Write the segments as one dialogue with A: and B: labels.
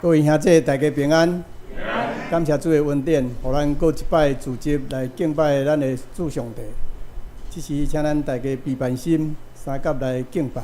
A: 各位兄弟，大家平安。感謝主的恩典，予咱閣一擺聚集來敬拜咱的主上帝。這時，請咱大家備辦心，三佮來敬拜。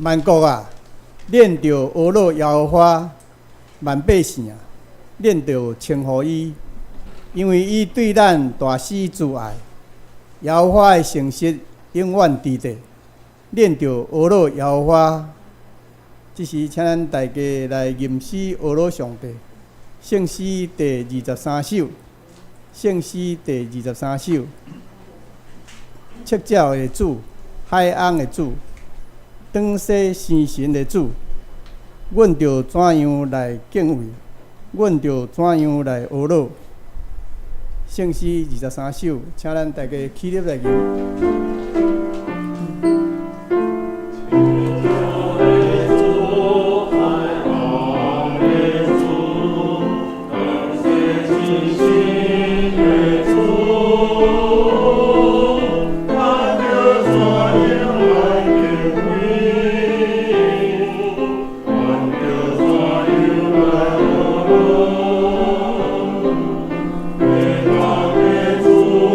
A: 萬國啊，恁著呵咾耶和華；萬百姓啊，恁著稱呼伊，因為伊對咱大施慈愛。耶和華的誠實永遠佇地，恁著呵咾耶和華。這時，請咱大家來吟詩呵咾上帝。聖詩第23首，聖詩第23首。赤鳥的主，海翁的主，轉世生神的主，阮著怎樣來敬畏？阮著怎樣來呵咾？聖詩23首，請咱大家起立來吟。
B: 阮著怎樣來敬畏？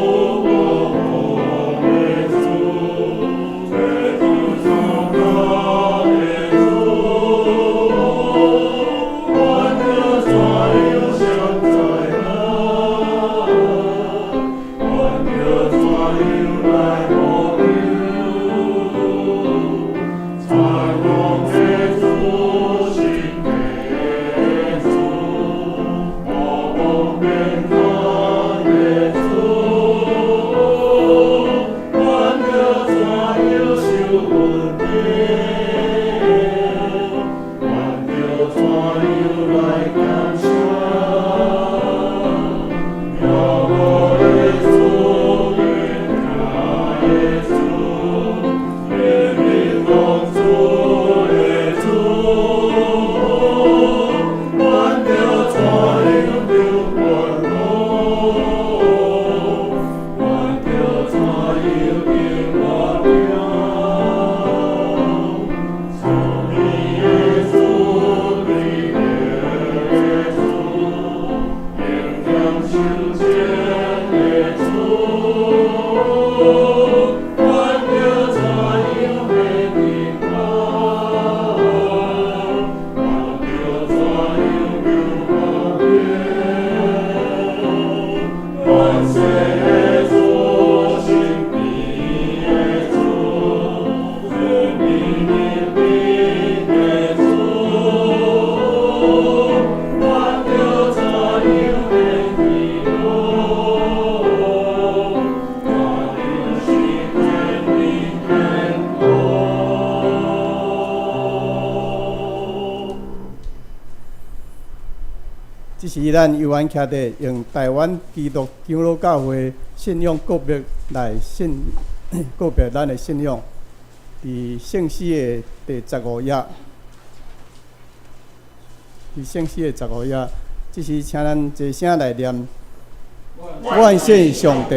A: 時咱猶原徛佇用台灣基督長老教會信仰告白來信告白咱的信仰。佇聖詩的第15頁，佇聖詩的十五頁，這時請咱齊聲來念：阮信上帝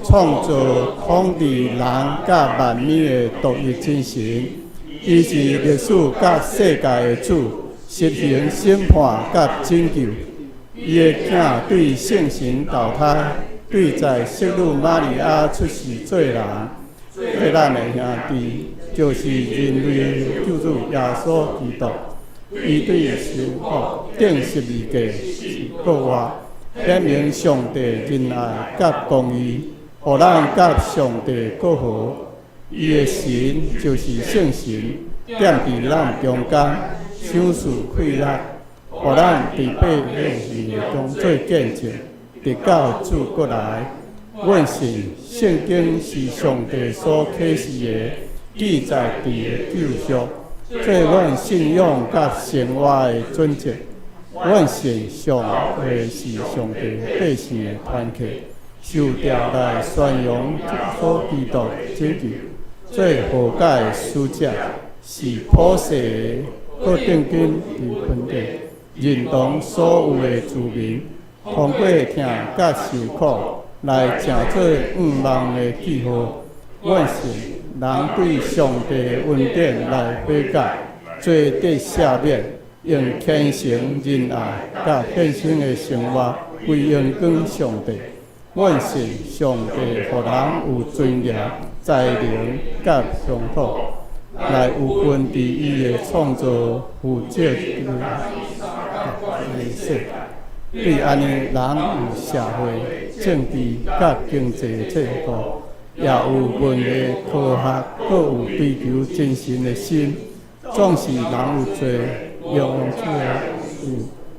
A: 創造統治人佮萬物的獨一真神，伊是歷史佮世界的主，實行審判佮拯救。伊的囝對聖神投胎，對在聖女瑪利亞出世做人，做咱的兄弟，就是人類救主耶穌基督。伊對受苦釘十字架死復活，顯明上帝仁愛佮公義，予咱佮上帝和好。伊的神就是聖神，踮佇咱中間，賞賜氣力，予咱佇百姓中做見證，直到主閣來。阮信聖經是上帝所啟示的，記載佇的救贖，做阮信仰佮生活的準則。阮信教會是上帝百姓的團體，受召來宣揚耶穌基督拯救，做和解的使者，是普世的閣定根佇盆地，認同所有的子民，通過疼佮受苦來成做向望的記號。阮信人對上帝恩典來悔改，罪得赦免，用虔誠仁愛佮獻身的生活歸榮光上帝。阮信上帝予人有尊嚴、才能佮鄉土，來有份佇伊的創造負責的世界。對按呢，人有社會、政治佮經濟制度，也有文化、科學，閣有追求精神的心。總是人有罪，用這有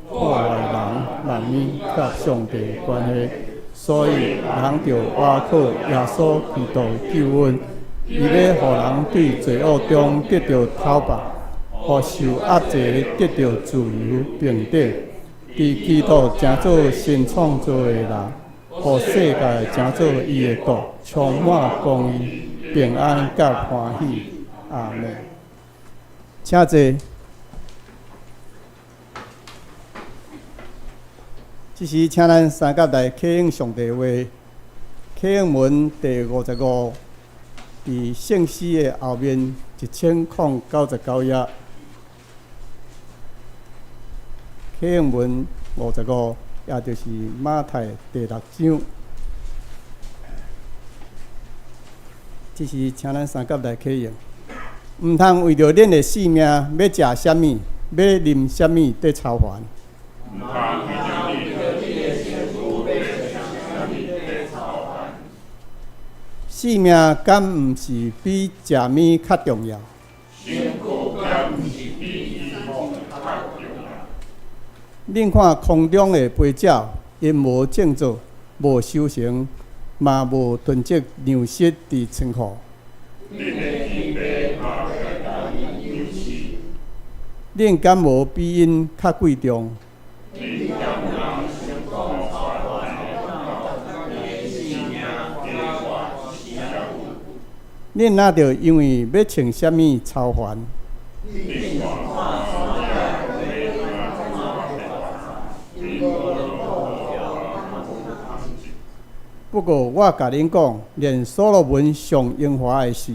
A: 破壞人萬物佮上帝的關係，所以人著倚靠耶穌基督的救恩。伊欲予人對罪惡中得著透放，予受壓制得著自由平等。佇基督成做新創造的人，予世界成做伊的國，充滿公義、平安佮歡喜。阿門。請坐。這時，請咱三甲來啟應上帝話，啟應文第55，佇聖詩的後面1099頁。啟應文55，也就是馬太第六章。這時，請咱三甲來啟應，毋通為著恁的性命欲食啥物，欲啉啥物佇操煩。性命敢毋是比食物較重要？恁看空中的飛鳥，𪜶無種作，無收成，嘛無囤積糧食佇倉庫。恁敢無比𪜶較貴重？恁若著因為欲穿啥物操煩？不過我共恁講，連所羅門上榮華的時，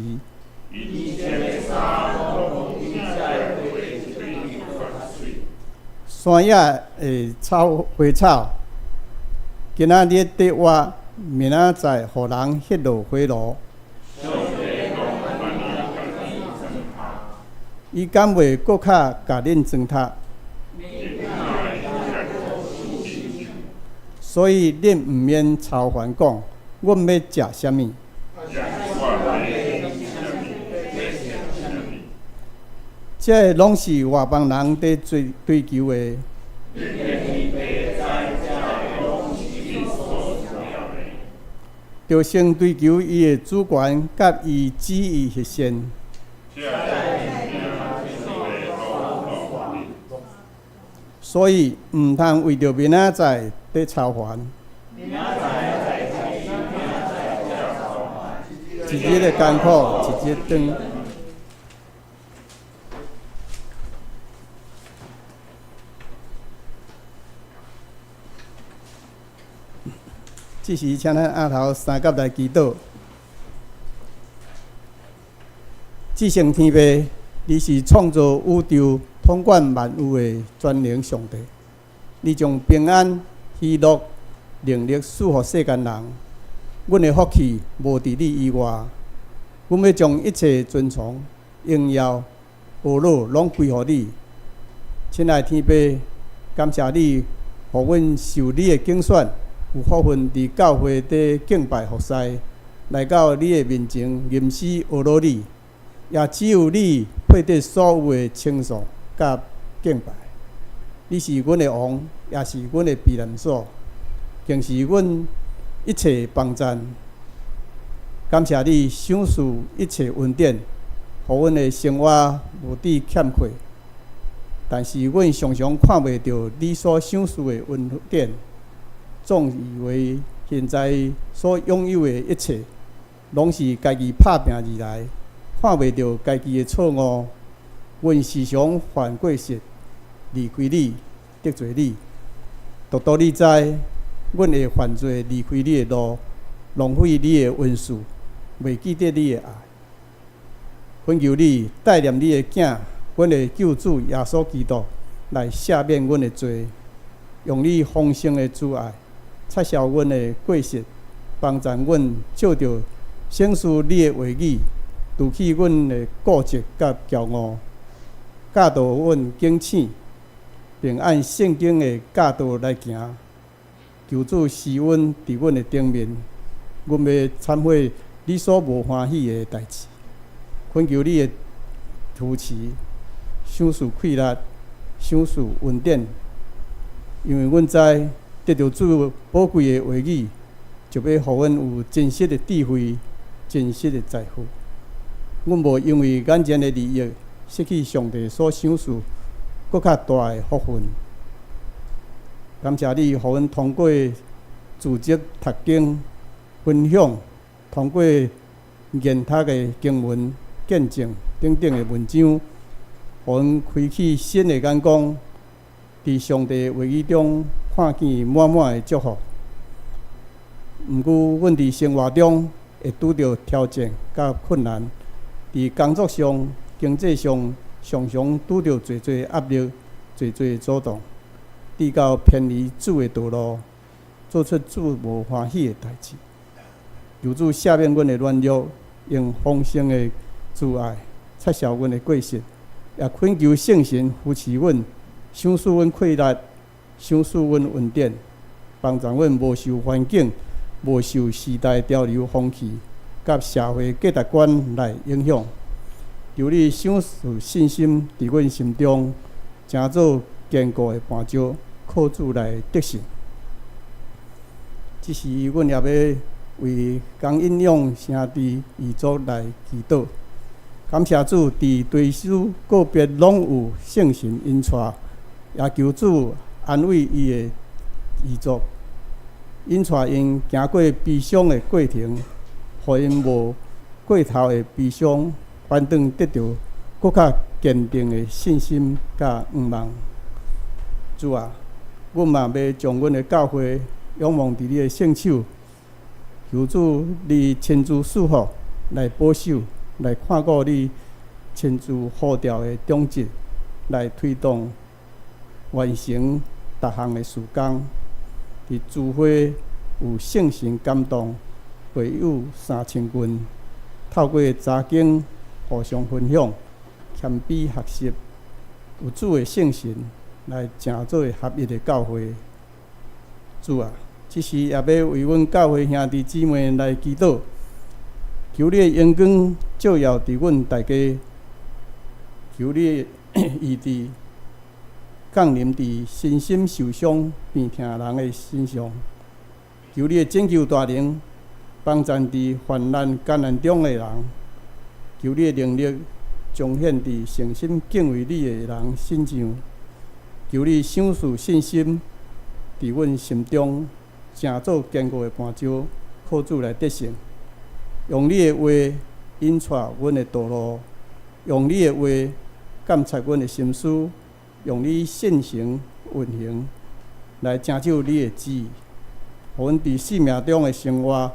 A: 山野的草花草，今仔日佇活，明仔載予人彼落火爐。伊敢袂閣較共恁裝呕？所以恁毋免操煩講，阮欲食啥物？這攏是外邦人佇追追求的。著先追求伊的主權，佮伊旨意實現。所以毋通為著明仔載佇操煩。一日的艱苦，一日當。這時，請咱阿頭三甲來祈禱。至聖天父，你是創造宇宙、統管萬有的全能上帝。你將平安、喜樂、能力賜予世間人。阮的福氣無佇你以外。阮欲將一切尊崇、榮耀、呵咾攏歸予你。親愛天父，感謝你，予阮受你的揀選，有福分佇教會底敬拜服侍，來到你的面前吟詩呵咾你。也只有你配得所有的稱頌佮敬拜。你是阮的王，也是阮的避難所，更是阮一切幫贊。感謝你賞賜一切恩典，予阮的生活無致欠缺。但是阮常常看袂著你所賞賜的恩典，總以為現在所擁有的一切，攏是家己拍拚而來。看袂著家己的錯誤，阮時常犯過失，離開你，得罪你。獨獨你知，阮會犯罪離開你的路，浪費你的恩賜，袂記得你的愛。懇求你帶領你的囝，阮的救主耶穌基督來赦免阮的罪，用你豐盛的慈愛擦消阮的過失，幫助阮照著省思你的話語。除去阮的固執佮驕傲，教導阮警醒，並按聖經的教導來行。求主施恩佇阮的頂面，阮欲懺悔你所無歡喜的代誌。懇求你的扶持，賞賜氣力，賞賜恩典。因為阮知得著主寶貴的話語，就欲予阮有真實的智慧、真實的財富。阮無因為眼前的利益，失去上帝所賞賜閣較大的福分。感謝你，予阮通過組織讀經、分享，通過研讀的經文、見證等等的文章，予阮開啟新的眼光，佇上帝話語中看見滿滿的祝福。毋過，阮佇生活中會拄著挑戰佮困難。佇工作上、經濟上，常常拄著濟濟壓力、濟濟阻擋，直到偏離主的道路，做出主無歡喜的代誌。求主赦免阮的軟弱，用豐盛的慈愛擦消阮的過失，也懇求聖神扶持阮，賞賜阮氣力，賞賜阮恩典，幫助阮無受環境、無受時代潮流風氣佮社會價值觀來影響。求你賞賜信心佇阮心中，成做堅固的磐石，靠主來得勝。這時，阮也欲為江應勇兄弟遺族來祈禱。感謝主，佇追思告別攏有聖神引帶，也求主安慰伊的遺族，引帶𪜶行過悲傷的過程，予𪜶無過頭的悲傷，反轉得著閣較堅定的信心佮向望。主啊，阮嘛欲將阮的教會仰望佇你的聖手，求主你親自賜福來保守，來看顧你親自呼召的長執，來推動完成逐項的事工。佇聚會有聖神感動，培育3000群，透過查經互相分享、謙卑學習，有主的聖神來成做合一的教會。主啊，這時也欲為阮教會兄弟姊妹來祈禱，求你的榮光照耀佇阮大家，求你的醫治降臨佇身心受傷病疼人的身上，求你的拯救大能幫贊佇患難艱難中的人，求你的能力彰顯佇誠心敬畏你的人身上，求你賞賜信心，佇阮心中，成做堅固的磐石，靠主來得勝。用你的話引帶阮的道路，用你的話監察阮的心思，用你信誠運行來成就你的旨意。予阮佇生命中的生活、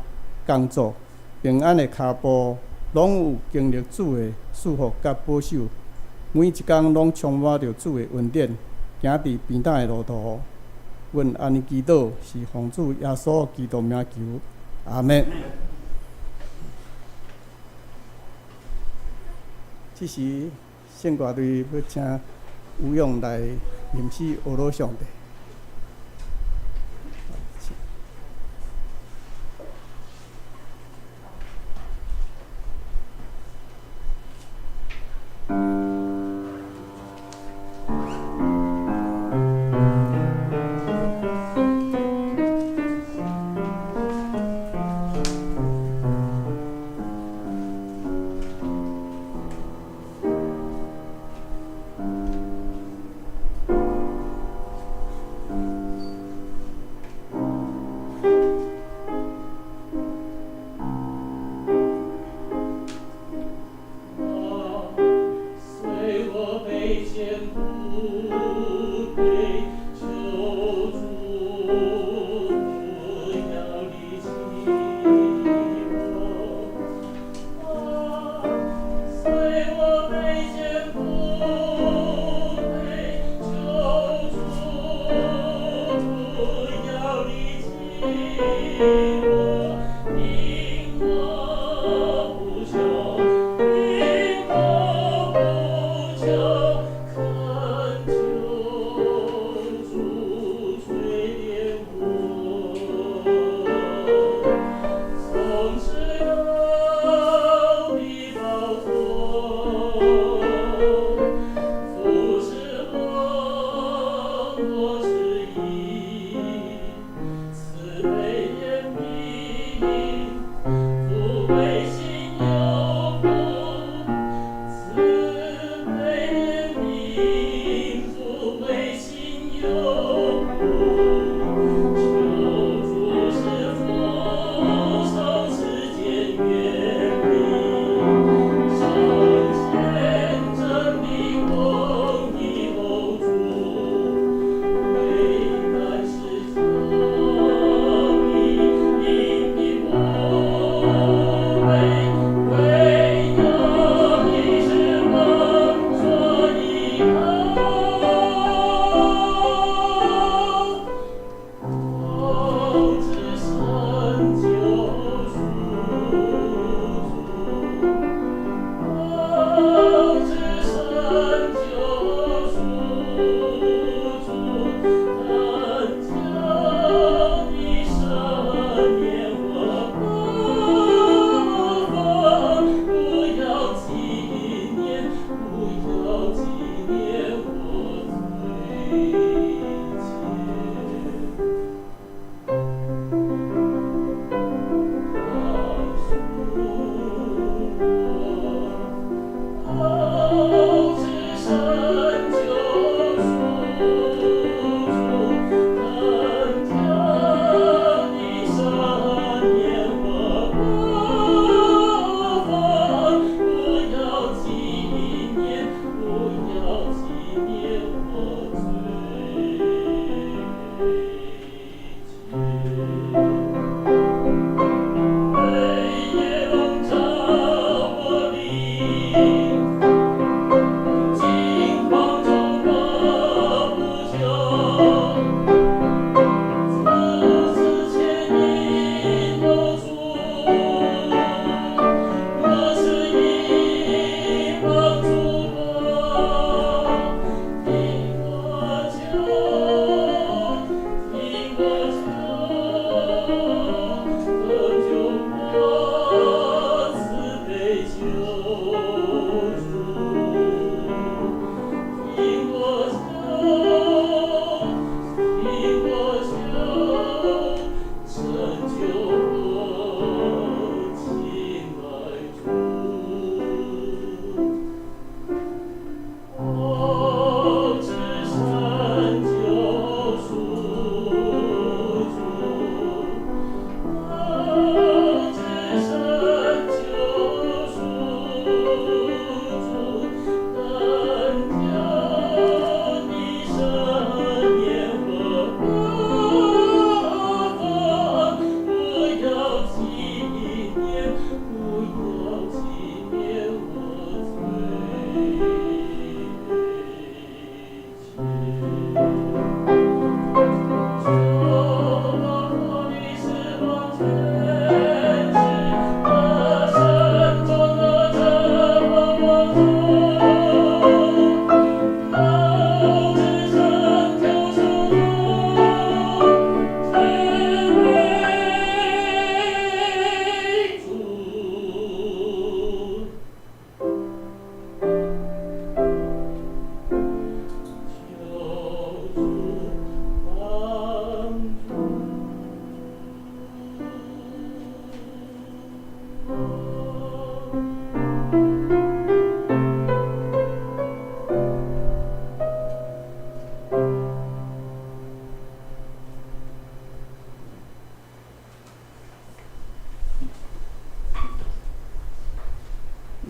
A: 工作、平安的跤步，攏有經歷主的賜福佮保守。每一工攏充滿著主的恩典，行佇平坦的路途。阮按呢祈禱，是奉主耶穌基督名求，阿們。這時，聖歌隊欲請吳勇來吟詩呵咾上帝。
B: 雖我卑賤不卑，求主不要離棄我。啊，雖我卑賤不卑，求主不要離棄我。寧可不求，寧可不求，懇求。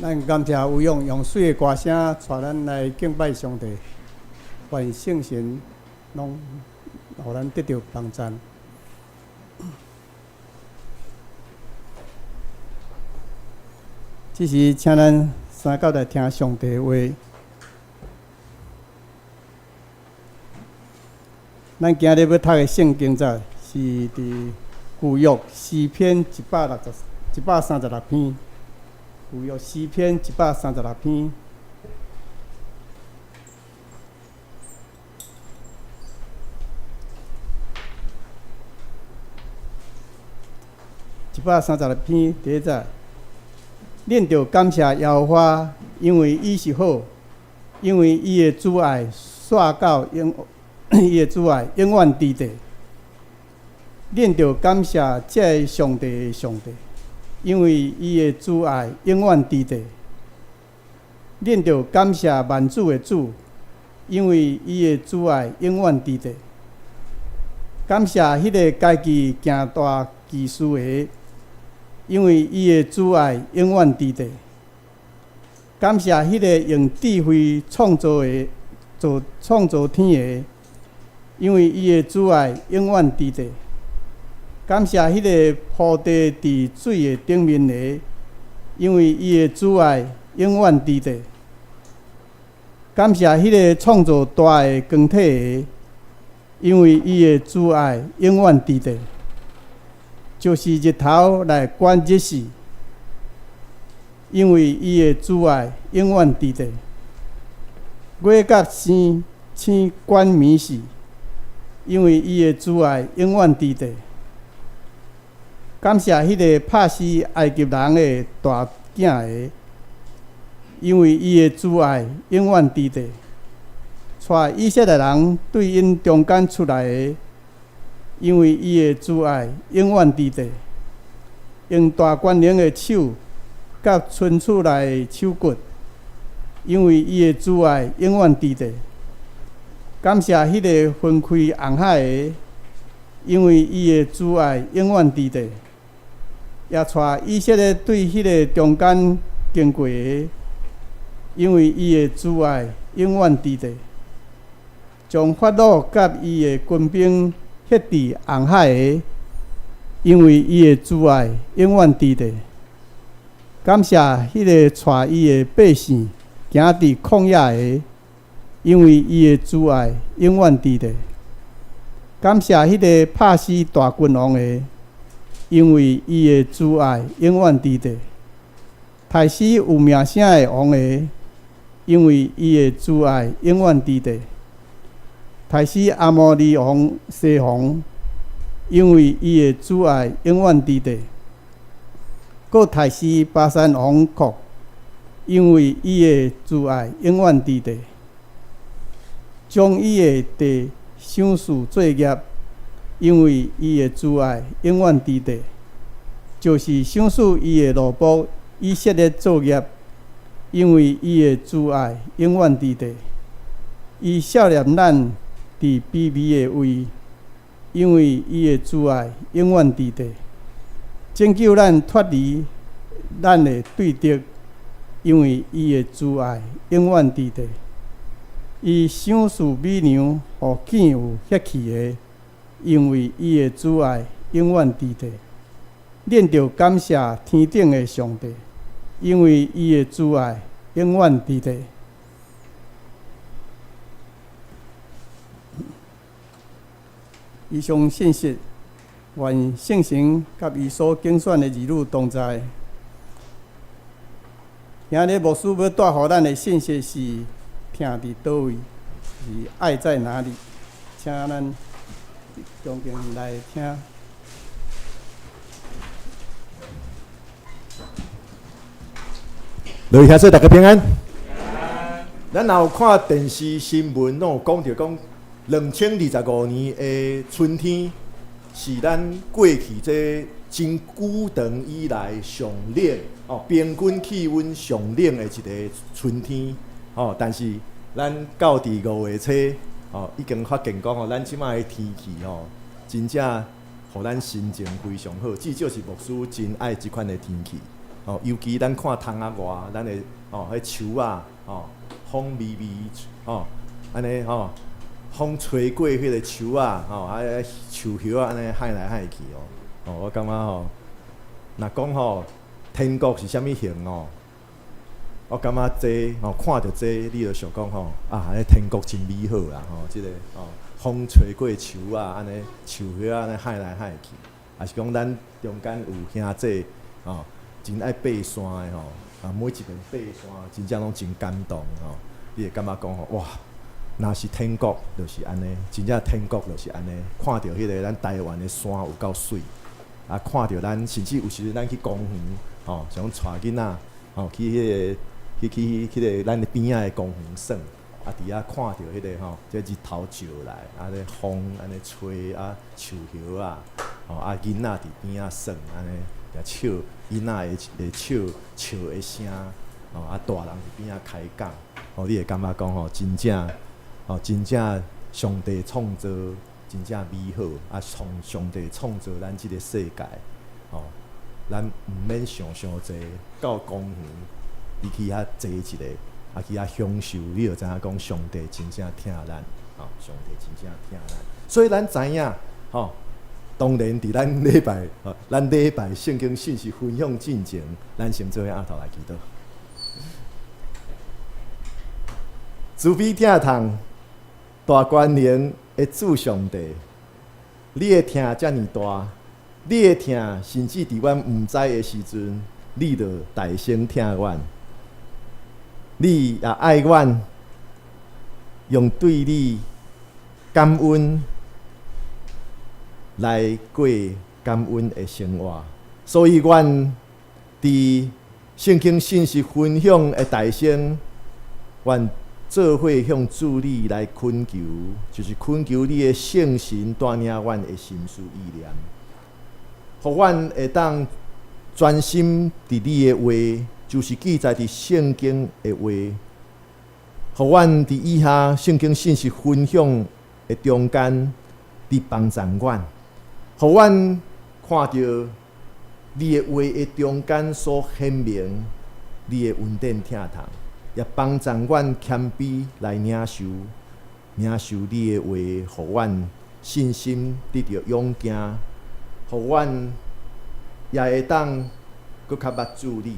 A: 咱感謝有用用媠的歌聲帶咱來敬拜上帝，願聖神攏予咱得著幫贊。這時，請咱三九來聽上帝話。咱今日欲讀的聖經節是佇舊約詩篇136篇。舊約詩篇一百三十六篇。一百三十六篇第一節，恁著感謝耶和華，因為伊是好，因為伊的慈愛煞到永，伊的慈愛永遠佇地。恁著感謝這个上帝的上帝，因為伊的慈愛永遠佇地。恁著感謝萬主的主，因為伊的慈愛永遠佇地。感謝彼个家己行大奇事的，因為伊的慈愛永遠佇地。感謝彼个用智慧創造的、造創造天的，因為伊的慈愛永遠佇地。感謝彼个鋪地佇水的頂面的，因為伊的慈愛永遠佇地。感謝彼个創造大的光體的，因為伊的慈愛永遠佇地。就是日頭來管日時，因為伊的慈愛永遠佇地。月佮星星管暝時，因為伊的慈愛永遠佇地。感謝彼个拍死埃及人的大囝的，因為伊的慈愛永遠佇地。帶以色列人對𪜶中間出來的，因為伊的慈愛永遠佇地。用大權能的手，佮伸出來的手骨，因為伊的慈愛永遠佇地。感謝彼个分開紅海的，因為伊的慈愛永遠佇地。也帶以色列對彼个中間經過的，因為伊的慈愛永遠佇地。將法老佮伊的軍兵歇佇紅海的，因為伊的慈愛永遠佇地。感謝彼个帶伊的百姓行佇曠野的，因為伊的慈愛永遠佇地。感謝彼个拍死大君王的，因為伊的慈愛永遠佇地。刣死有名聲的王的，因為伊的慈愛永遠佇地。刣死亞摩利王西宏，因為伊的慈愛永遠佇地。閣刣死巴珊王曷，因為伊的慈愛永遠佇地。將伊的地賞賜做業，因為伊的慈愛永遠佇地。就是賞賜伊的奴僕以色列做業，因為伊的慈愛永遠佇地。伊赦免咱佇卑微的位，因為伊的慈愛永遠佇地。拯救咱脫離咱的對敵，因為伊的慈愛永遠佇地。伊賞賜美娘予見有血氣的，因為伊的慈愛永遠佇地。恁著感謝天頂的上帝，因為伊的慈愛永遠佇地。以上信息，願聖神佮伊所揀選的兒女同在。今日牧師欲帶予咱的信息是疼佇佗位，是愛在哪裡？請咱恭敬來聽。
C: 各位兄弟，大家平安。咱若有看電視新聞，攏有講著講，2025年的春天是咱過去這真久長以來上冷哦，平均氣溫上冷的一个春天哦。但是咱到佇5月初哦，已經發現講哦，咱這擺的天氣哦，真正予咱心情非常好，至少是牧師真愛這款的天氣。吼，尤其咱看窗仔外，咱的吼，彼樹仔吼，風微微吼，按呢吼，風吹過彼个樹仔吼，啊，樹葉仔按呢幌來幌去哦，吼，我感覺吼，若講吼，天國是啥物形哦？我感覺這吼看著這，你就想講吼，啊，彼天國真美好啦吼，這个吼，風吹過樹仔，按呢樹葉按呢幌來幌去，抑是講咱中間有兄弟吼，真愛爬山的吼，啊，每一遍爬山，真正攏真感動吼。你會感覺講吼，哇，若是天國就是按呢，真正天國就是按呢，看著彼个咱台灣的山有夠媠，啊，看著咱甚至有時陣咱去公園吼，像講帶囡仔吼去彼个去去彼个咱的邊仔的公園耍，啊，佇遐看著彼个吼，這日頭照來，啊，咧風按呢吹啊，樹葉仔，吼啊，囡仔佇邊仔耍，按呢笑，囡仔會會笑笑的聲，吼啊，大人佇邊仔開講，吼，你會感覺講吼，真正吼，真正上帝創造真正美好，啊，從上帝創造咱這个世界，吼，咱毋免想傷濟，到公園你去遐坐一下，啊去遐享受，你就知影講上帝真正疼咱，吼，上帝真正疼咱。所以咱知影，吼，當然佇咱禮拜，吼，咱禮拜聖經信息分享進前，咱先做伙徹頭來祈禱。慈悲疼痛大權能的主上帝，你的疼遮爾大，你的疼甚至佇阮毋知的時陣，你就大聲疼阮。你也愛阮，用對你感恩來過感恩的生活。所以，阮佇聖經信息分享的大聲，阮做伙向主你來懇求，就是懇求你的聖神帶領阮的心思意念，予阮會當專心佇你的話，就是記載佇聖經的話，予阮佇以下聖經信息分享的中間，佇幫助阮，予阮看著你的話的中間所顯明你的恩典疼痛，也幫助阮謙卑來領受，領受你的話，予阮信心得著勇健，予阮也會當閣較捌主你。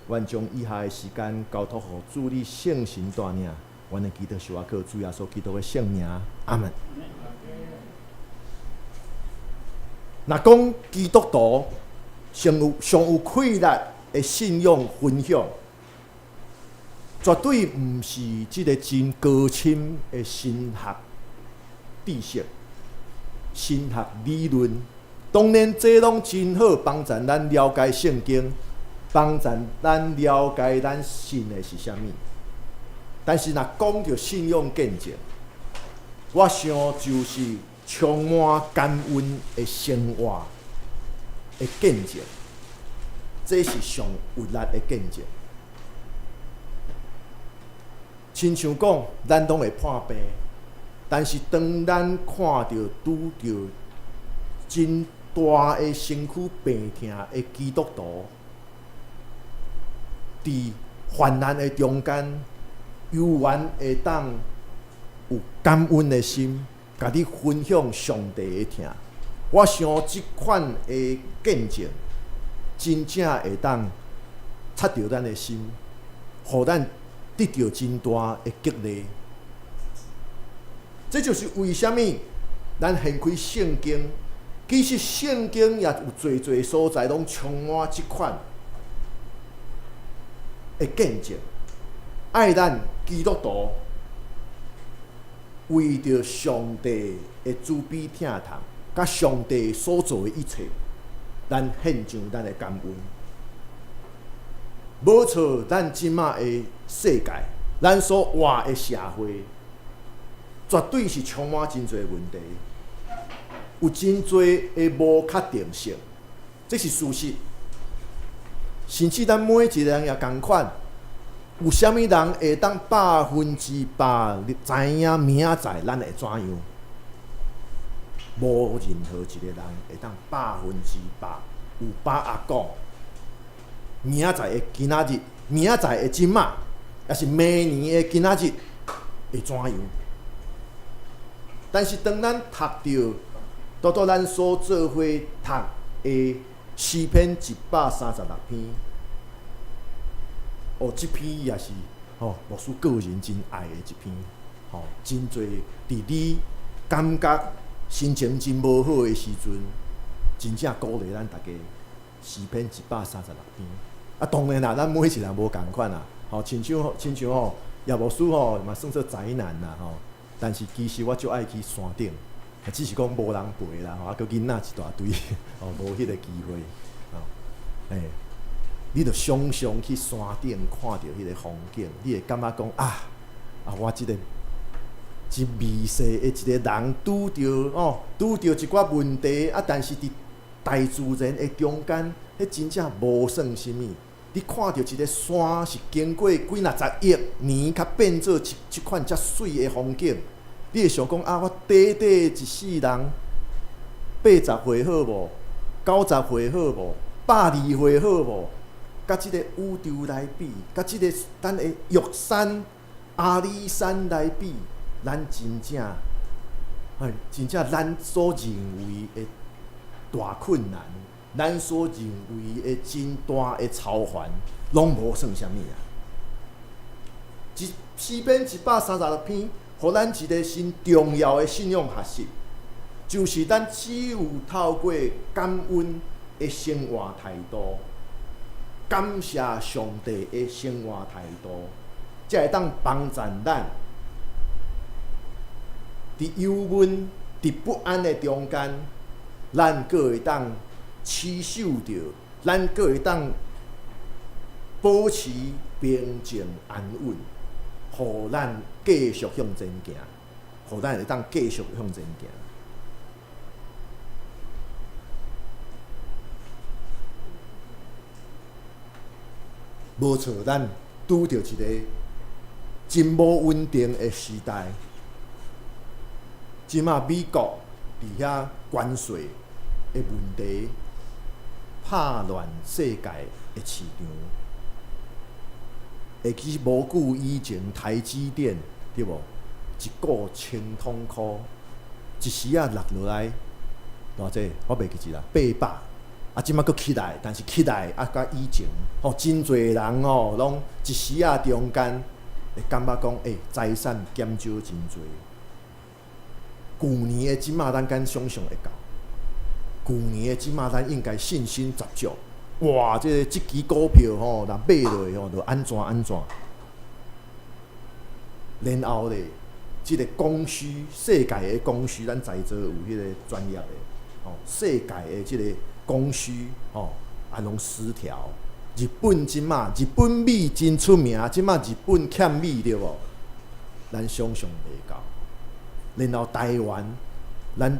C: 阮將以下的時間交託予主你聖神帶領，阮的祈禱是倚靠主耶穌基督的聖名，阿門。若講基督徒上有上有氣力的信仰分享，絕對毋是這个真高深的神學知識、神學理論。當然，這攏真好幫助咱了解聖經，幫助咱了解咱信的是啥物。但是，若講著信仰見證，我想就是充滿感恩的生活的見證，這是上有力的見證。親像講，咱攏會破病，但是當咱看著拄著真大的身軀病痛的基督徒，佇患難的中間，猶原會當有感恩的心，共你分享上帝的疼。我想這款的見證，真正會當插著咱的心，予咱得著真大的激勵。這就是為啥物咱掀開聖經，其實聖經也有濟濟所在攏充滿這款的見證，愛咱基督徒為著上帝的慈悲疼痛，佮上帝所做的一切，咱獻上咱的感恩。無錯，咱這馬的世界，咱所活的社會，絕對是充滿真濟問題，有真濟的無確定性，這是事實。甚至咱每一個人也仝款，有啥物人會當100%知影明仔載咱會怎樣？無任何一個人會當百分之百有把握講，明仔載的今仔日，明仔載的這馬，抑是明年的今仔日會怎樣？但是當咱讀著，拄拄咱所做伙讀的詩篇136篇，哦，這篇也是吼牧師個人真愛的一篇，吼，真濟佇你感覺心情真無好的時陣，真正鼓勵咱逐家詩篇136篇。啊，當然啦，咱每一個人無仝款啦，吼，親像吼葉牧師吼嘛算做宅男啦吼，但是其實我足愛去山頂，只是講無人陪啦吼，啊，閣囡仔一大堆，吼，無彼個機會，吼，欸，你著常常去山頂看著彼個風景，你會感覺講啊啊，我這個真微細的一個人拄著哦，拄著一寡問題啊，但是佇大自然的中間，彼真正無算啥物。你看著一個山是經過幾若十億年，才變做這這款遮媠的風景，你會想講啊，我短短一世人，80歲好無？90歲好無？120歲好無？佮這個宇宙來比，佮這個咱的玉山、阿里山來比，咱真正，哎，真正咱所認為的大困難，咱所認為的真大的操煩，攏無算啥物啊！一詩篇136篇，予咱一個真重要的信仰學習，就是咱只有透過感恩的生活態度，感謝上帝的生活態度，才會當幫助咱佇憂悶、佇不安的中間，咱閣會當持守著，咱閣會當保持平靜安穩，予咱繼續向前行，予咱會當繼續向前行。無錯，咱拄著一個真無穩定的時代。這馬美國佇遐關稅的問題，拍亂世界的市場。會記無久以前，台積電對無？一股千通箍，一時仔落落來偌濟，我袂記得啦，800。啊，這馬閣起來，但是起來啊，佮以前吼，真濟人吼，攏一時仔中間會感覺講，欸，財產減少真濟。舊年的這馬，咱敢想像會到？舊年的這馬，咱應該信心十足。哇，這個這支股票吼，若買落吼，就按怎按怎。然後咧，這個供需，世界的供需，咱在座有彼個專業的，吼，世界的這個供需，吼，啊，攏失調。日本這馬，日本米真出名，這馬日本欠米對無？咱想象袂到。然後台灣，咱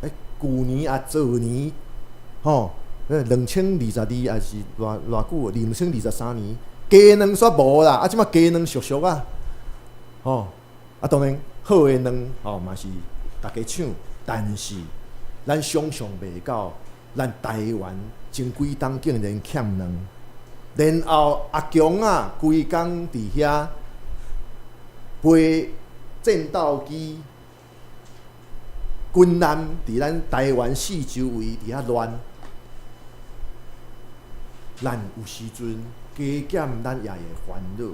C: 欸，舊年啊，昨年，吼，2022抑是偌偌久？2023年，雞卵煞無啦，啊，這馬雞卵俗俗啊，吼，啊，當然好的卵，吼嘛是逐家搶，但是咱想象袂到，咱台灣前幾冬竟然欠卵，然後阿強啊，規工佇遐飛戰鬥機，軍艦佇咱台灣四周圍佇遐亂，咱有時陣加減，咱也會煩惱，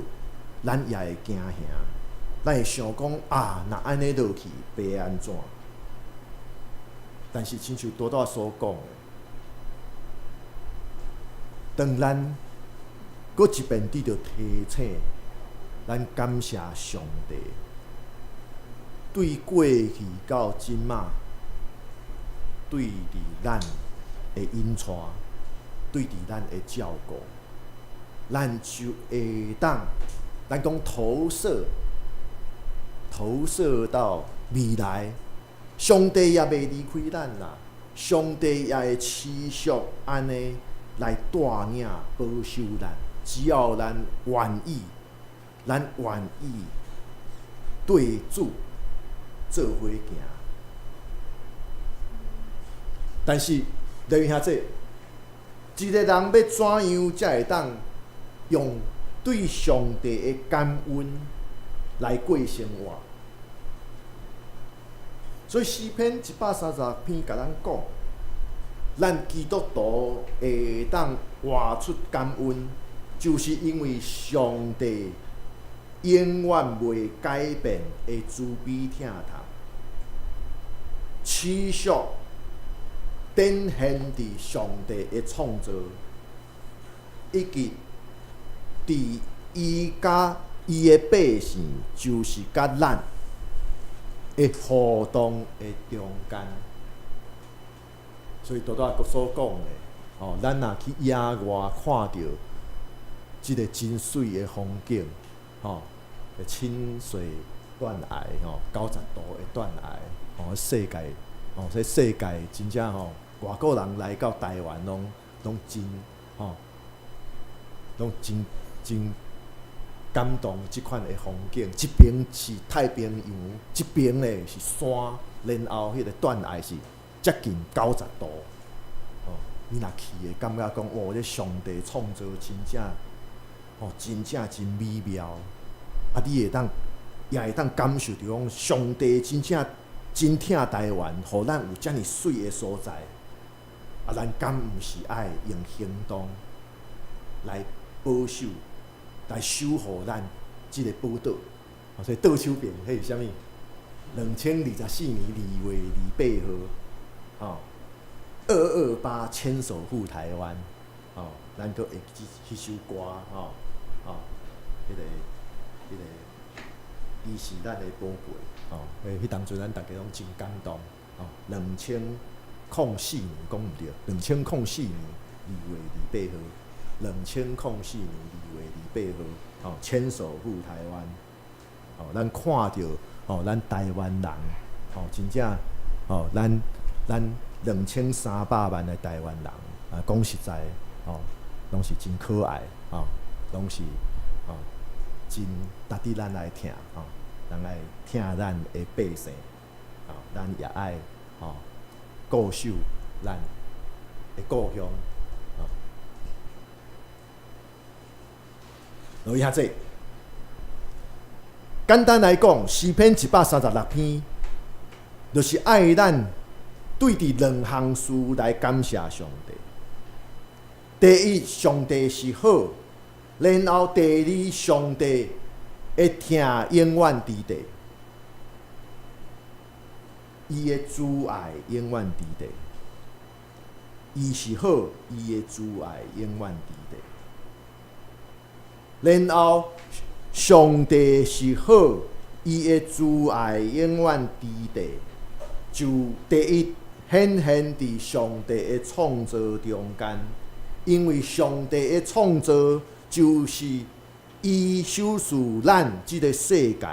C: 咱也會驚嚇，咱會想講啊，若按呢落去，欲按怎？但是親像拄拄所講的，當咱閣一遍得著提醒，咱感謝上帝，對過去到這馬，對佇咱的引帶，對佇咱的照顧，咱就會當，咱講投射，投射到未來，上帝也袂離開咱啦，上帝也會持續按呢來帶領保守咱，只要咱願意，咱願意對主做伙行。但是，劉兄弟，一个人欲怎樣才會當用對上帝的感恩來過生活？所以詩篇136篇共咱講，咱基督徒會當活出感恩，就是因為上帝永遠袂改變的慈悲疼痛，持續展現佇上帝的創造，以及佇伊佮伊的百姓，就是佮咱的互動的中間。所以拄拄仔所講的，吼，咱若去野外看著這个真媠的風景，吼，清水斷崖，吼，90度的斷崖，吼，世界，吼，這世界真正吼，外國人來到台灣攏真，吼，攏真真感動這款的風景。這邊是太平洋，這邊咧是山，然後彼个斷崖是接近90度，吼，你若去會感覺講，哇，這上帝創造真正，吼，真正真美妙。啊，你會當也會當感受著講，上帝真正真疼台灣，予咱有遮爾媠的所在。啊，咱敢毋是愛用行動來保守、來守護咱這个寶島？所以倒手邊彼是啥物？2024年2月28號，吼，228牽手護台灣，吼，咱閣會記彼首歌，吼，吼，彼个，伊是咱的寶貝，吼，彼當陣咱逐家攏真感動，吼，2004年講毋對，2004年2月28號，2004年2月28號，吼，牽手護台灣，吼，咱看著，吼，咱台灣人，吼，真正，吼，咱2300萬的台灣人，啊，講實在，吼，攏是真可愛，吼，攏是，吼，真值得咱來疼，吼，咱愛疼咱的百姓，吼，咱也愛，吼，固守咱的故鄉，吼。落去遐濟，簡單來講，詩篇136篇，就是愛咱對佇兩項事來感謝上帝。第一，上帝是好；然後第二，上帝的疼永遠佇地，伊的慈愛永遠佇地。伊是好，伊的慈愛永遠佇地。然後，上帝是好，伊的慈愛永遠佇地。就第一顯現佇上帝的創造中間，因為上帝的創造就是伊賞賜咱這个世界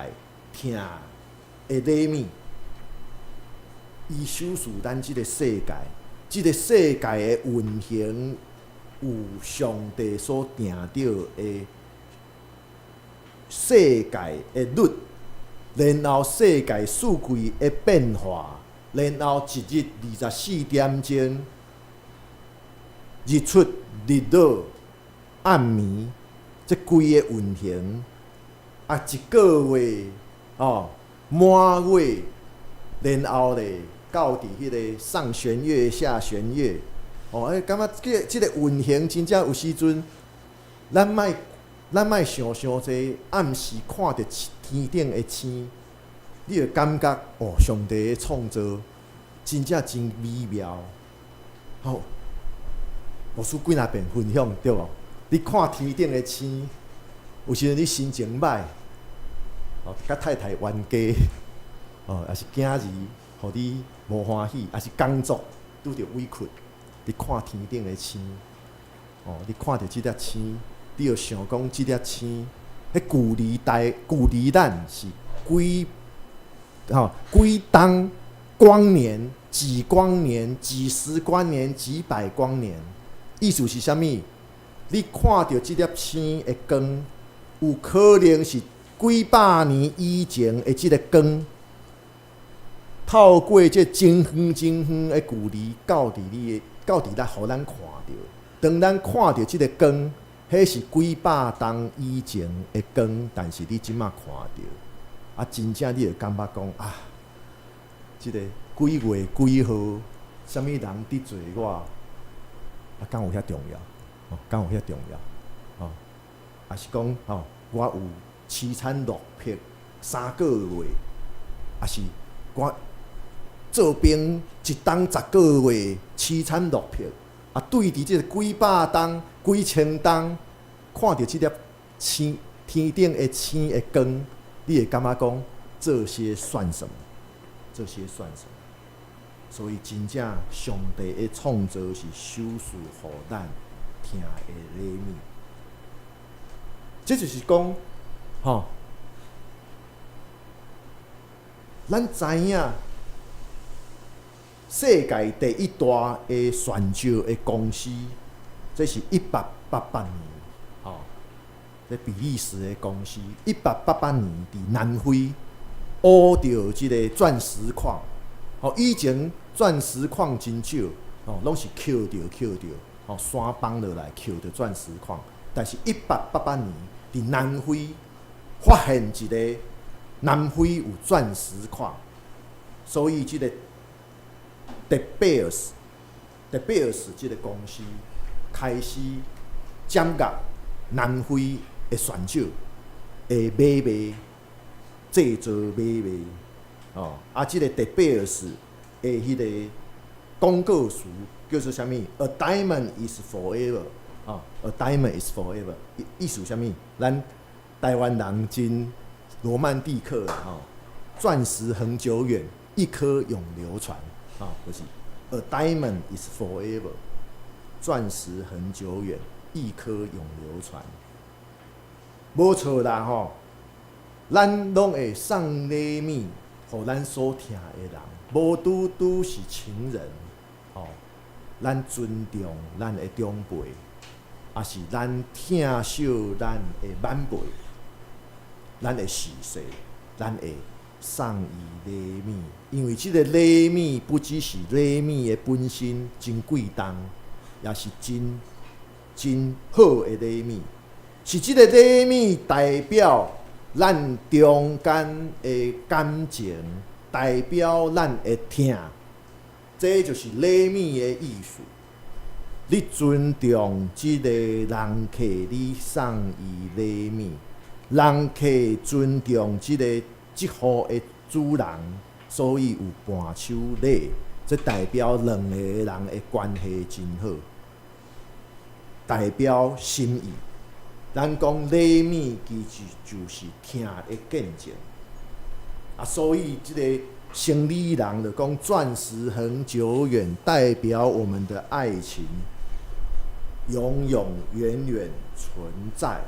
C: 疼的禮物。伊賞賜咱這个世界，這个世界的運行有上帝所定著的世界的律，然後世界四季的變化，然後一日24點鐘，日出、日落、暗暝，這規個運行，啊，一個月哦，滿月，然後咧到佇彼个上弦月、下弦月，哦，欸，感覺這個運行真正有時陣，咱莫想傷濟，暗時看著天頂的星，你會感覺哦，上帝的創造真正真美妙。吼，牧師幾若遍分享對無？你看天頂的星，有時陣你心情䆀，哦，佮太太冤家，哦，抑是囝兒予你無歡喜，抑是工作拄著委屈，你看天頂的星，哦，你看著這粒星，你就想講這粒星，彼距離台距離咱是幾吼幾冬光年、幾光年、幾十光年、幾百光年，意思是啥物？你看著這粒星的光，有可能是幾百年以前的這个光，透過這真遠真遠的距離，到佇你的，到佇咱，予咱看著。當咱看著這个光，彼是幾百冬以前的光，但是你這馬看著，啊，真正你會感覺講啊，這个幾月幾號，啥物人得罪我，啊，敢有遐重要？哦，敢有遐重要？哦，抑是講吼，我有凄慘落魄3個月，抑是我做兵一冬10個月，凄慘落魄，啊，對佇這个幾百冬、幾千冬，看著這粒星天頂的星的光，你會感覺講這些算什麼？這些算什麼？所以真正上帝的創造是賞賜予咱疼的禮物。這就是講，吼，咱知影世界第一大的鑽石的公司，這是1888年，吼，這比利時的公司，1888年佇南非挖著這個鑽石礦，吼，以前鑽石礦真少，吼，攏是抾著抾著，吼，山崩落來抾著鑽石礦。但是，1888年佇南非發現一个南非有鑽石礦，所以這个 De Beers，De Beers 這个公司開始掌握南非的鑽石的買賣、製造買賣，哦，啊，這个 De Beers 的彼个廣告詞叫做啥物？A diamond is forever。哦，A diamond is forever，意思啥物？咱台灣人真羅曼蒂克吼，鑽石恆久遠，一顆永流傳。哦，就是 A diamond is forever，鑽石恆久遠，一顆永流傳。無錯啦吼，咱攏會送禮物予咱所疼的人，無拄拄是情人，吼，咱尊重咱的長輩，抑是咱疼惜咱的晚輩，咱會辭世，咱會送伊禮物，因為這个禮物不只是禮物的本身真貴重，也是真真好的禮物，是這个禮物代表咱中間的感情，代表咱的疼，這就是禮物的意思。你尊重這个人客，你送伊禮物；人客尊重這个這戶的主人，所以有伴手禮。這代表兩个人的關係真好，代表心意。咱講禮物其實就是疼的見證。啊，所以這个生理人就講鑽石恆久遠，代表我們的愛情永永遠遠存在。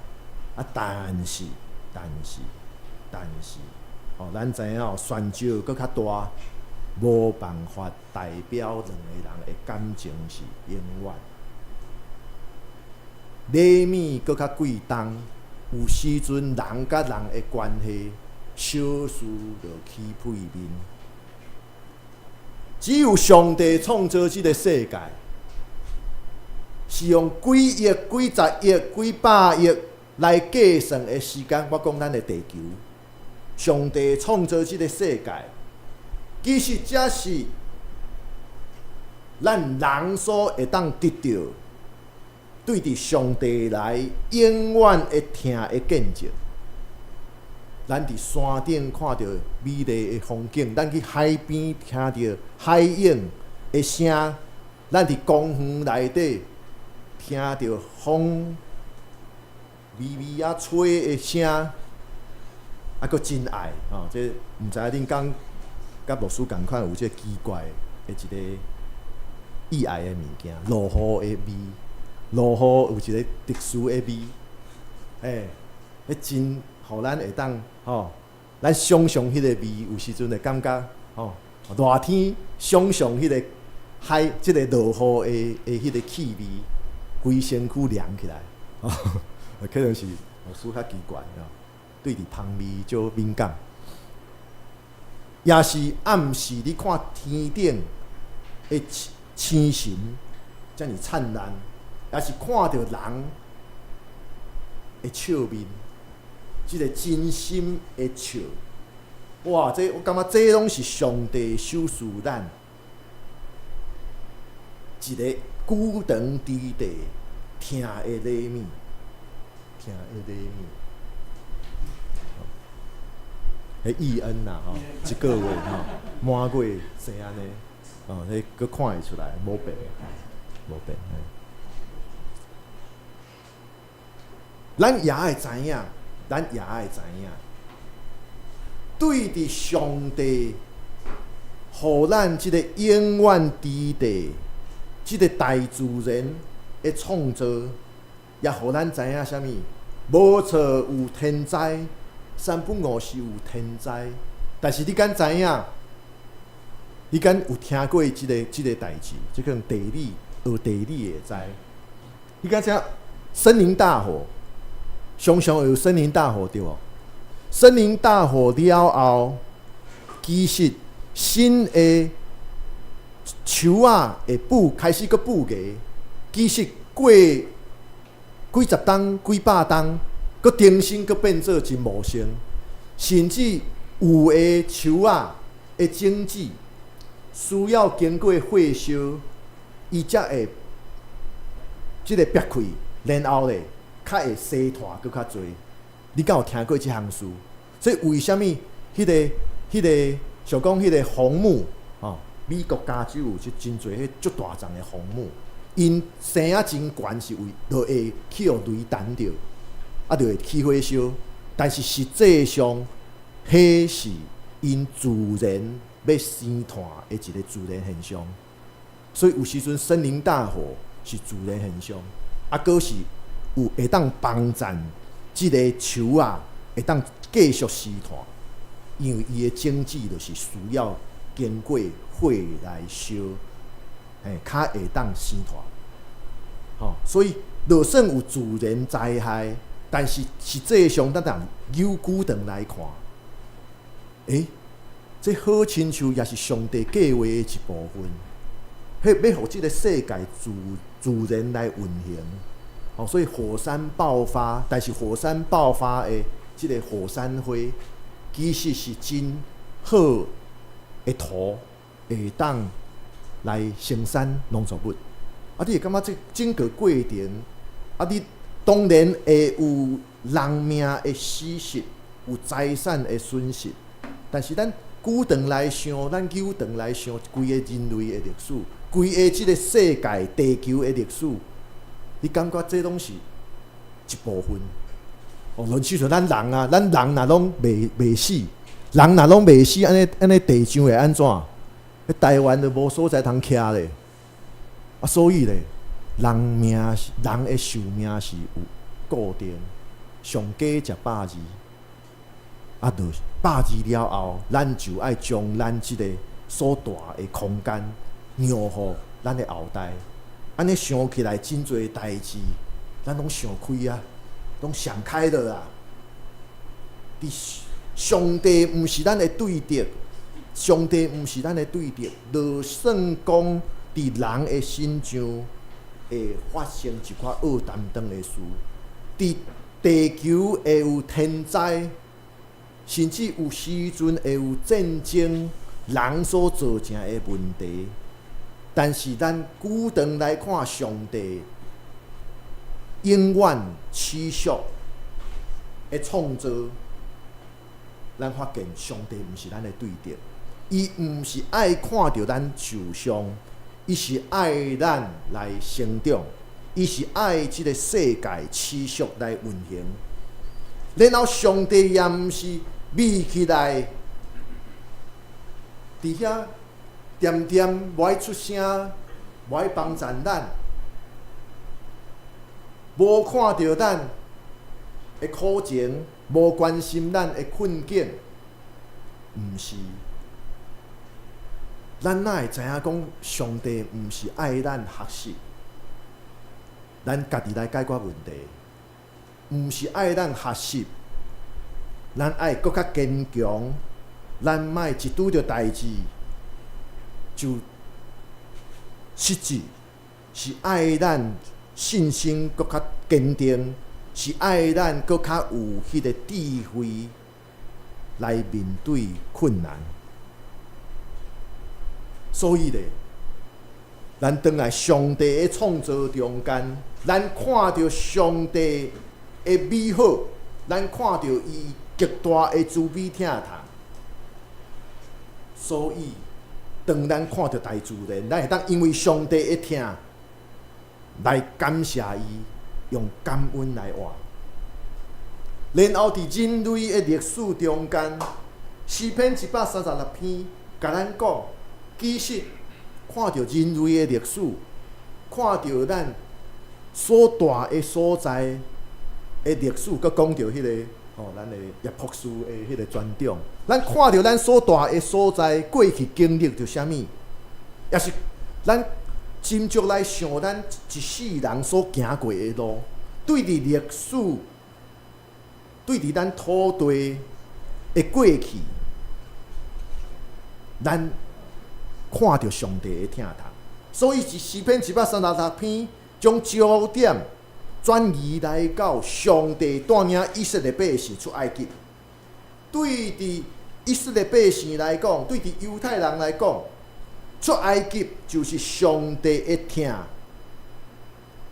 C: 啊，但是，但是，但是，哦，咱知影哦，鑽石閣較大，無辦法代表兩個人的感情是永遠。禮物閣較貴重，有時陣人佮人的關係，小事就起屁面。只有上帝創造這个世界，是用幾億、幾十億、幾百億來計算的時間。我講咱的地球，上帝創造這个世界，其實這是咱人所會當得著，對佇上帝來永遠會疼的見證。咱佇山頂看著美麗的風景，咱去海邊聽著海湧的聲，咱佇公園內底聽著風微微仔吹的聲，啊，閣真愛吼！這毋知影恁敢佮牧師仝款有這個奇怪的一個意愛的物件，落雨的味，落雨有一個特殊的味，欸，彼真予咱會當吼，咱想象彼個味，有時陣會感覺吼，熱天想象彼個海，這个落雨的彼个氣味，規身軀涼起來，可能是牧師較奇怪吼，對佇芳味足敏感。也是暗時你看天頂的星辰，遮爾燦爛，也是看著人的笑面，這个真心的笑。哇！這我感覺這攏是上帝賞賜咱一个久長之地疼的禮物，疼的禮物。彼伊恩啦吼，一个月吼，滿月生按呢，哦，彼閣看會出來，無變，無變。咱也會知影，咱也會知影，對佇上帝予咱這個永遠之地，這個大自然的創造，也予咱知影啥物？無錯，有天災，三不五時有天災，但是你敢知影？你敢有聽過這個代誌？這個地理學地理會知。你敢知影森林大火？常常會有森林大火對無？森林大火了後，其實新的樹仔會補，開始閣補芽。其實過幾十冬、幾百冬，閣重新閣變做真茂盛。甚至有的樹仔的種子需要經過火燒，伊才會這个煏開，然後咧較會生湠閣較濟。你敢有聽過這項事？所以為啥物彼个像講彼个紅木吼，美國加州有這真濟彼足大叢的紅木，𪜶生啊真懸是為就會去予雷彈著，啊就會起火燒。但是實際上，彼是𪜶自然欲生湠的一個自然現象。所以有時陣森林大火是自然現象，啊，閣是有會當幫贊這个樹仔會當繼續生湠，因為伊的種子就是需要經過火來燒，嘿，較會當生湠。吼，所以就算有自然災害，但是實際上咱若有久長來看，欸，這好親像也是上帝計畫的一部分，彼欲予這个世界自然來運行。吼，所以火山爆發，但是火山爆發的這个火山灰，其實是真好的土，會當來生產農作物。啊，你會感覺這整個過程，啊，你當然會有人命的死失，有財產的損失，但是咱久長來想，咱久長來想，規个人類的歷史，規个這个世界地球的歷史，你感覺這攏是一部分。哦，論親像咱人啊，咱人若攏袂死，人若攏袂死，按呢按呢地上會按怎？彼台灣就無所在通徛咧。啊，所以咧，人命是人的壽命是有固定，上加食百二。啊，就百二了後，咱就愛將咱這个所蹛的空間讓予咱的後代。按呢想起來，真濟代誌，咱攏想開啊，攏想開了啊。佇上帝毋是咱的對敵，上帝毋是咱的對敵。就算講佇人的身上會發生一寡惡擔當的事，佇地球會有天災，甚至有時陣會有戰爭，人所造成的問題。但是咱久長來看，上帝永遠持續的創造，咱發現上帝毋是咱的對敵，伊毋是愛看著咱受傷，伊是愛咱來成長，伊是愛這個世界持續來運行。然後上帝也毋是眯起來，佇遐恬恬無愛出聲，無愛幫贊咱，無看著咱的苦情，無關心咱的困境，毋是。咱哪會知影講上帝毋是愛咱學習，咱家己來解決問題，毋是愛咱學習，咱愛閣較堅強，咱莫一拄著代誌就失志，是愛咱信心閣較堅定，是愛咱閣較有彼个智慧來面對困難。所以咧，咱轉來上帝的創造中間，咱看著上帝的美好，咱看著伊極大的慈悲疼痛。所以，當咱看著大自然，咱會當因為上帝的疼來感謝伊，用感恩來活。然後佇人類的歷史中間，詩篇136篇，共咱講，其實看著人類的歷史，看著咱所蹛的所在的歷史，閣講著彼个吼，咱的葉博士的彼个專長，咱看著咱所蹛的所在，過去經歷著啥物，抑是咱斟酌來想咱一世人所行過的路，對佇歷史，對佇咱土地的過去，咱看著上帝的疼痛，所以是詩篇136篇將焦點轉移來到上帝帶領以色列百姓出埃及。對佇以色列百姓來講，對佇猶太人來講，出埃及就是上帝的疼。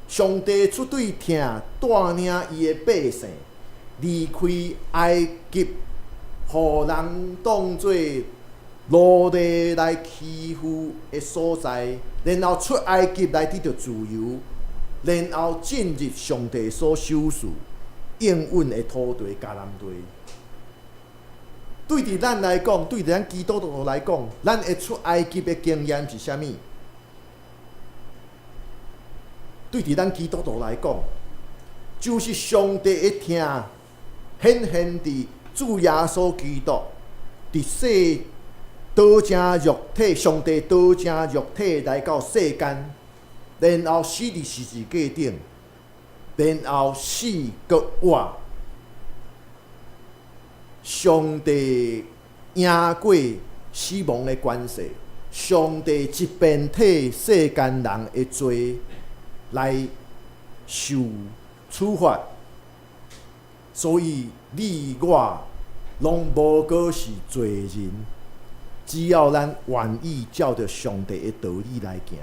C: 上帝出對疼帶領伊的百姓離開埃及，予人當做奴隸來欺負的所在，然後出埃及來得著自由，然後進入上帝所賞賜應允的土地迦南地。對佇咱來講，對佇咱基督徒來講，咱的出埃及的經驗是啥物？對佇咱基督徒來講，就是上帝的疼顯現佇主耶穌基督佇世道成肉體，上帝道成肉體來到世間，然後死佇十字架頂，然後死閣活。上帝贏過死亡的權勢，上帝一邊替世間人的罪來受處罰，所以你我攏無閣是罪人。只要咱願意照著上帝的道理來行，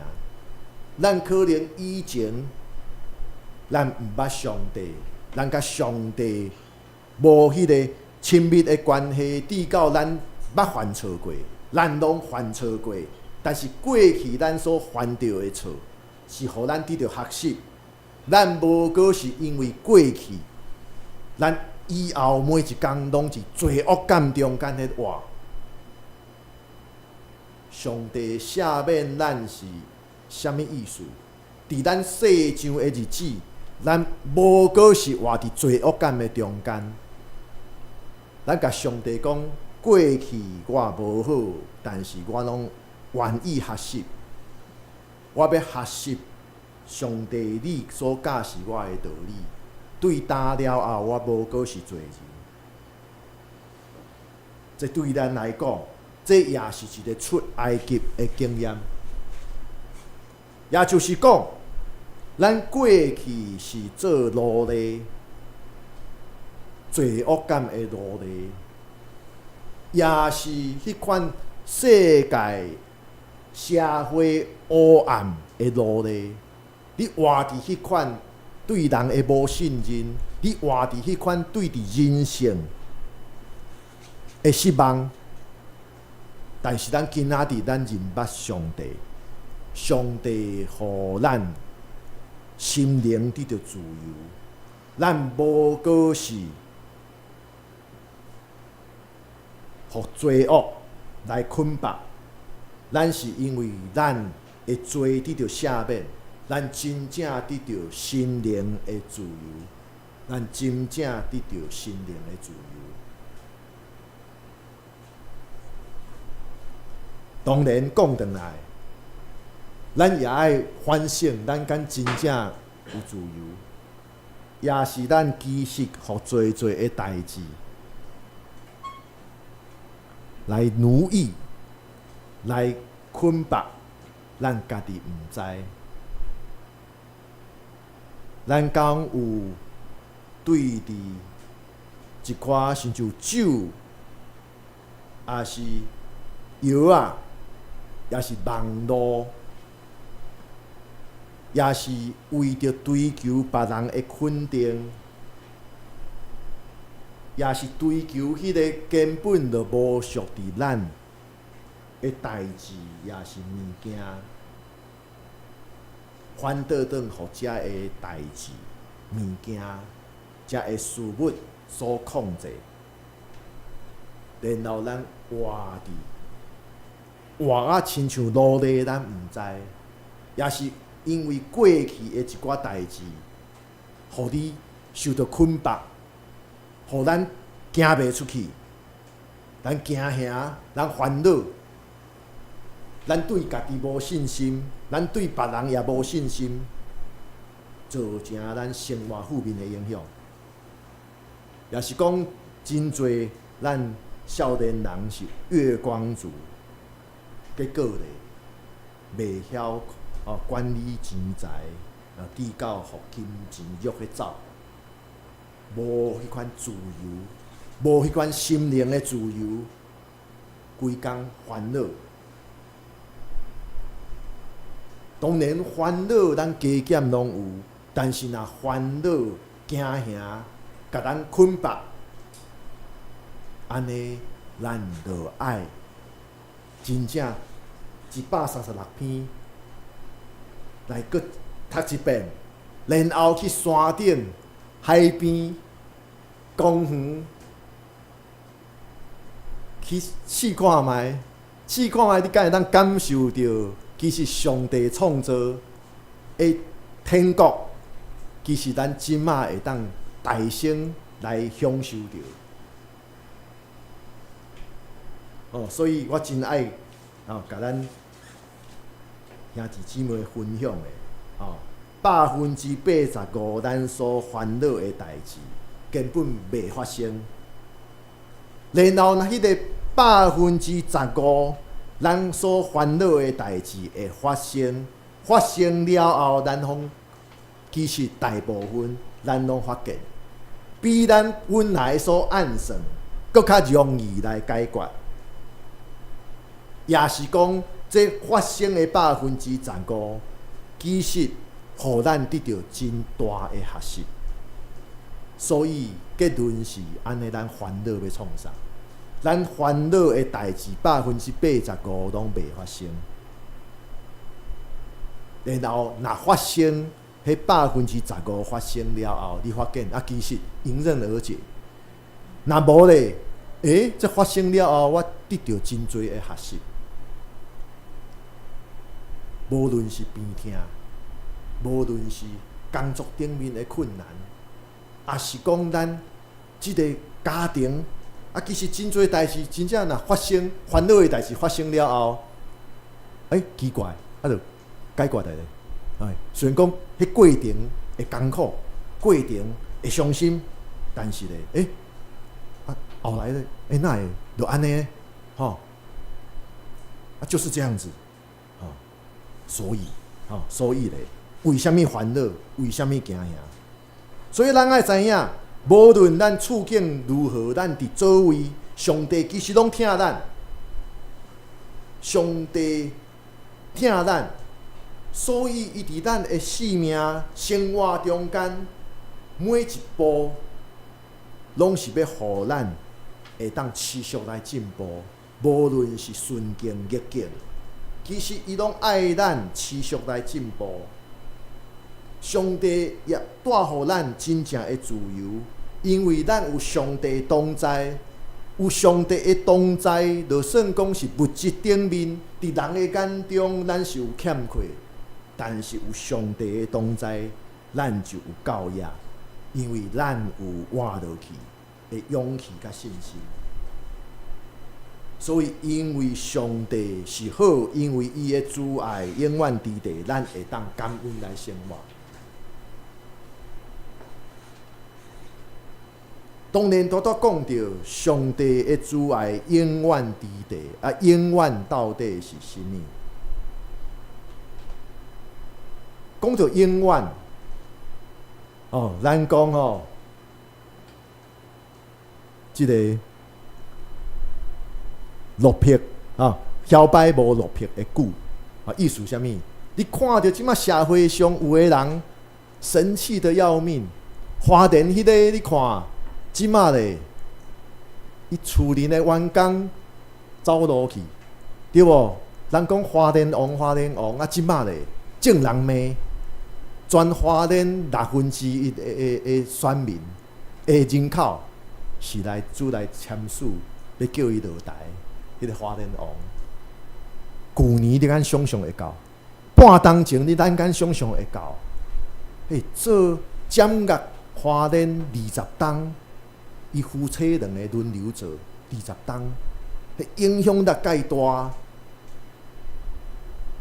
C: 咱可能以前咱毋捌上帝，咱佮上帝無彼个親密的關係，直到咱捌犯錯過，咱攏犯錯過。但是過去咱所犯著的錯，是予咱得著學習。咱無閣是因為過去，咱以後每一工攏佇罪惡感中間咧活。上帝赦免咱是啥物意思？佇咱世上的日子，咱無閣是活佇罪惡感的中間。咱共上帝講，過去我無好，但是我攏願意學習。我欲學習上帝你所教示我的道理。對今了後，我無閣是罪人。這對咱來講，這也是一个出埃及的經驗。也就是講，咱過去是做奴隸，罪惡感的奴隸，也是彼款世界社會黑暗的奴隸。你活佇彼款對人的無信任，你活佇彼款對佇人性的失望。但是咱今仔日咱認捌上帝，上帝予咱心靈得著自由，咱無閣是予罪惡來捆綁，咱是因為咱的罪得著赦免，咱真正得著心靈的自由，咱真正得著心靈的自由。當然講轉來，咱也愛反省，咱敢真正有自由，也是咱其實予濟濟的代誌來奴役、來捆綁，咱家己毋知。咱敢有對佇一寡親像酒，抑是藥仔，抑是網路，抑是為著追求別人的肯定，抑是追求彼个根本就無屬佇咱的代誌，抑是物件，反倒轉予遮的代誌、物件、遮的事物所控制，然後咱活佇活啊，親像奴隸，咱毋知，抑是因為過去的一寡代誌，予你受著捆綁，予咱行袂出去，咱驚嚇，咱煩惱，咱對家己無信心，咱對別人也無信心，造成咱生活負面的影響。抑是講真濟咱少年人是月光族，結果咧袂曉哦管理錢財，啊，至到予金錢欲去走，無彼款自由，無彼款心靈的自由，規工煩惱。當然煩惱咱加減攏有，但是若煩惱驚嚇，共咱捆綁，按呢咱就愛真正136篇來閣讀一遍，然後去山頂、海邊、公園去試看覓，試看覓，你敢會當感受著，其實上帝創造的天國，其實咱這馬會當大聲來享受著。哦，所以我真愛哦，共咱兄弟姊妹分享的哦，85%咱所煩惱的代誌根本袂發生，然後若彼个15%咱所煩惱的代誌會發生，發生了後，咱攏其實大部分咱攏發現，比咱本來所按算閣較容易來解決。抑是講，這發生的15%，其實予咱得著真大的學習。所以結論是按呢，咱煩惱欲創啥？咱煩惱的代誌85%攏袂發生。然後若發生，彼15%發生了後，你發現啊，其實迎刃而解。若無咧，這發生了後，我得著真濟的學習。無論是病痛，無論是工作頂面的困難，抑是講咱這个家庭，啊，其實真濟代誌真正若發生煩惱的代誌發生了後，奇怪，啊，就解決來咧。雖然講彼過程會艱苦，過程會傷心，但是咧，啊，後來咧，哪會就按呢？吼，啊，就是這樣子。所以，吼，所以咧，為啥物煩惱？為啥物驚嚇？所以咱愛知影，無論咱處境如何，咱佇佗位，上帝其實攏疼咱。上帝疼咱，所以伊佇咱的生命生活中間，每一步，攏是欲予咱會當持續來進步，無論是順境逆境。其實伊攏愛咱持續來進步，上帝也帶予咱真正的自由，因為咱有上帝同在，有上帝的同在，就算講是物質頂面，佇人的眼中咱是有欠缺，但是有上帝的同在，咱就有夠額，因為咱有活落去的勇氣佮信心。所以，因為上帝是好，因為伊的慈愛永遠佇地，咱會當感恩來生活。當然，拄拄講著上帝的慈愛永遠佇地，啊，永遠到底是啥物？講著永遠，哦，咱講吼，這个落魄啊，搖擺無落魄的久啊，意思啥物？你看著這馬社會上有的人神氣得要命，花蓮彼个你看，這馬咧，伊厝裡的員工走路去，對無？人講花蓮王，花蓮王啊，這馬咧眾人罵，全花蓮1/6的選民的人口是來出來簽署，欲叫伊落台，彼个花蓮王。舊年你敢想象會到？半冬前你咱敢想象會到？欸，做掌握花蓮20冬，伊夫妻兩个輪流做二十冬，影響力蓋大。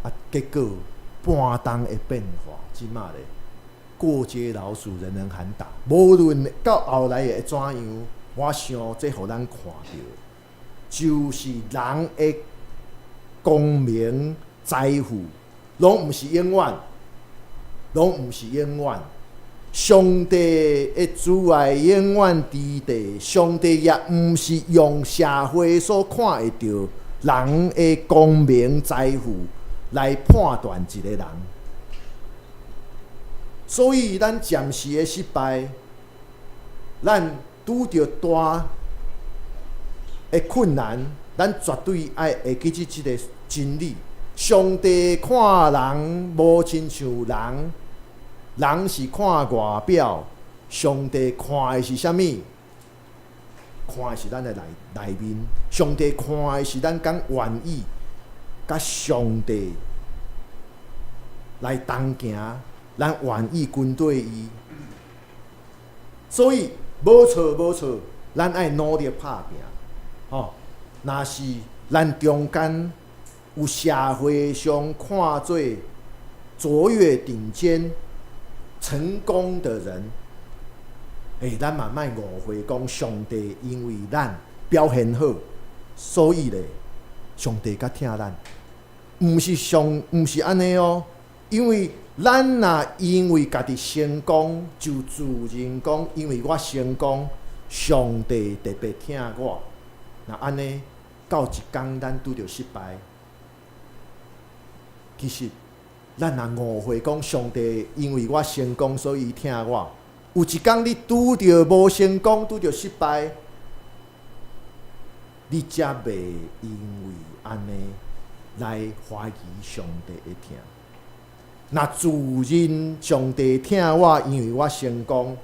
C: 啊，結果半冬的變化，這馬咧過街老鼠，人人喊打。無論到後來會怎樣，我想這予咱看著，就是人的功名財富，攏毋是永遠，攏毋是永遠。上帝的慈愛永遠佇地，上帝也毋是用社會所看會著人的功名財富來判斷一個人。所以，咱暫時的失敗，咱拄著大的困難，咱絕對愛會記住這個真理。上帝看人無親像人，人是看外表，上帝看的是啥物？看的是咱的內內面。上帝看的是咱敢願意佮上帝來同行，咱願意跟綴伊。所以無錯無錯，咱愛努力拍拚。吼，若是咱中間有社會上看做卓越頂尖成功的人，欸，咱嘛莫誤會講上帝因為咱表現好，所以咧，上帝較疼咱。毋是上，毋是按呢哦，因為咱若因為家己成功，就自認講，因為我成功，上帝特別疼我。若按呢，到一工咱拄著失敗，其實咱若誤會講上帝因為我成功，所以疼我。有一工你拄著無成功，拄著失敗，你才袂因為按呢來懷疑上帝的疼。若自認上帝疼我，因為我成功，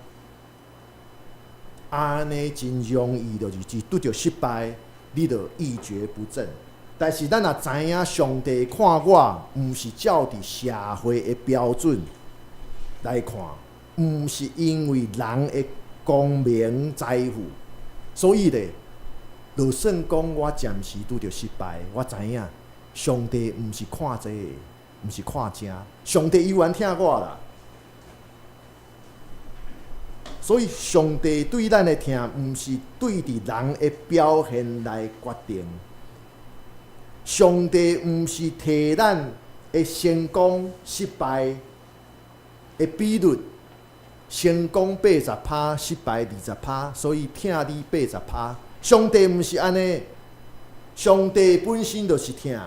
C: 按呢真容易就是一拄著失敗，你就一蹶不振。但是咱若知影上帝看我，毋是照佇社會的標準來看，毋是因為人的功名財富，所以咧，就算講我暫時拄著失敗，我知影上帝毋是看這个，毋是看這，上帝猶原疼我啦。所以上帝對咱的疼，毋是對佇人的表現來決定。上帝毋是提咱的成功失敗的比率，成功80趴，失敗20趴，所以疼你八十趴。上帝毋是按呢，上帝本身就是疼，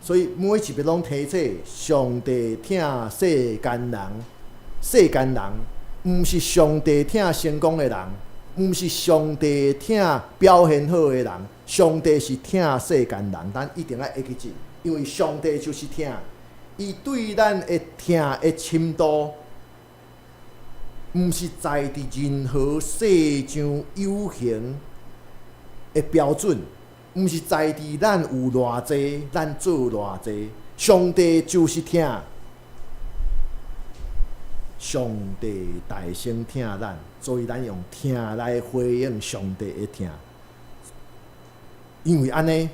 C: 所以每一遍攏提醒上帝疼世間人，世間人毋是上帝疼成功的人，毋是上帝疼表現好的人，上帝是疼世間人，咱一定愛會記住，因為上帝就是疼，伊對咱的疼的深度，毋是在佇任何世上有形的標準，毋是在佇咱有偌濟，咱做偌濟，上帝就是疼，上帝大聲疼咱，所以咱用疼來回應上帝的疼。因為按呢，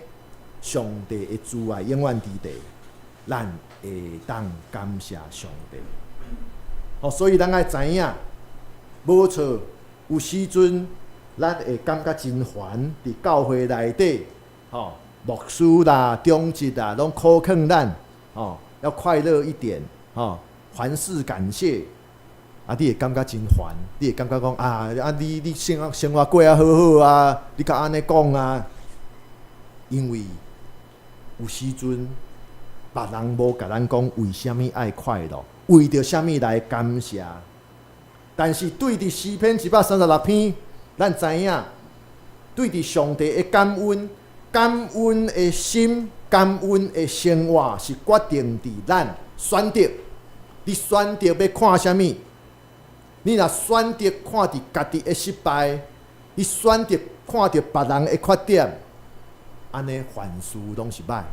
C: 上帝的慈愛永遠佇地，咱會當感謝上帝。哦，所以咱愛知影，無錯，有時陣咱會感覺真煩，佇教會內底，吼，牧師啦、長執啦，攏苦勸咱，吼，要快樂一點，吼，凡事感謝。啊，你會感覺真煩，你會感覺講啊啊，你生活過啊好好啊，你閣按呢講啊，因為有時陣別人無共咱講為啥物愛快樂，為著啥物來感謝。但是對佇詩篇136篇，咱知影對佇上帝的感恩、感恩的心、感恩的生活是決定佇咱選擇。你選擇欲看啥物？你若選擇看佇家己的失敗，你選擇看著別人的缺點，按呢凡事攏是䆀。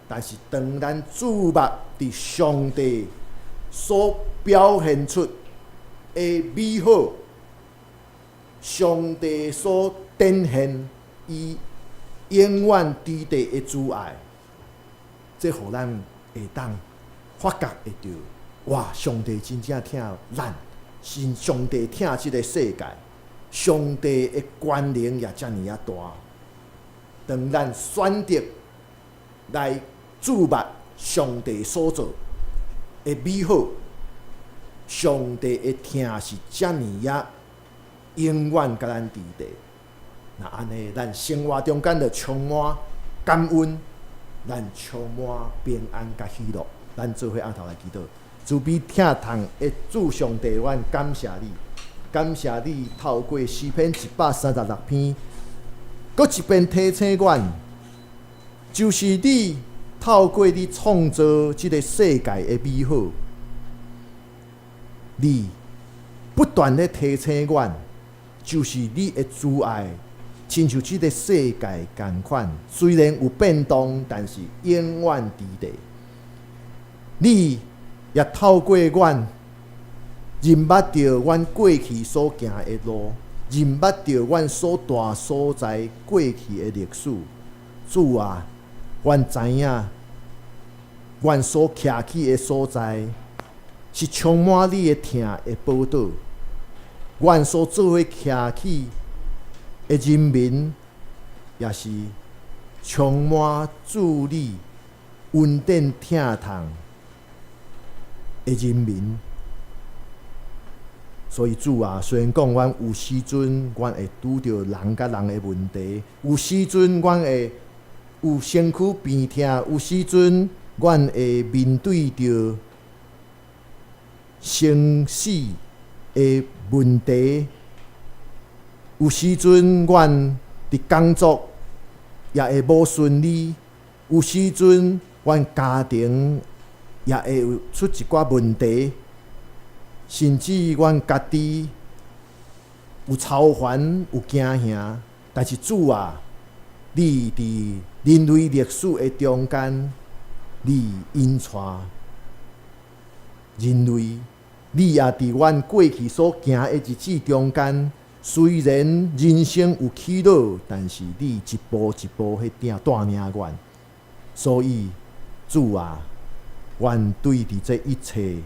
C: 但是當咱注目佇上帝所表現出的美好，上帝所展現伊永遠佇地的慈愛，這予咱會當發覺會著，哇！上帝真正疼咱，是上帝疼這个世界，上帝的權能也遮爾仔大。當咱選擇來注目上帝所做的美好，上帝的疼是遮爾仔永遠共咱佇地。若按呢，咱生活中間就充滿感恩，咱充滿平安佮喜樂。咱做伙徬頭來祈禱，慈悲疼痛的主上帝，阮感謝你，感謝你透過詩篇136篇，閣一遍提醒阮，就是你透過你創造這個世界的美好，你不斷咧提醒阮，就是你的慈愛，親像這個世界仝款，雖然有變動，但是永遠佇地。你也透過阮認捌著阮過去所行的路，認捌著阮所蹛所在過去的歷史。主啊，阮知影，阮所徛起的所在是充滿你的疼的寶島。阮所做伙徛起的人民，也是充滿主你恩典疼痛的人民。所以主啊，雖然講阮有時陣，阮會拄著人佮人的問題，有時陣阮會有身軀病痛，有時陣阮會面對著生死的問題，有時陣阮佇工作也會無順利，有時陣阮家庭也會有出一寡問題，甚至阮家己有操煩、有驚嚇。但是主啊，你佇人類歷史的中間，你引帶人類，你也佇阮過去所行的日子中間，雖然人生有起落，但是你一步一步彼帶領阮。所以主啊，阮對佇這一切，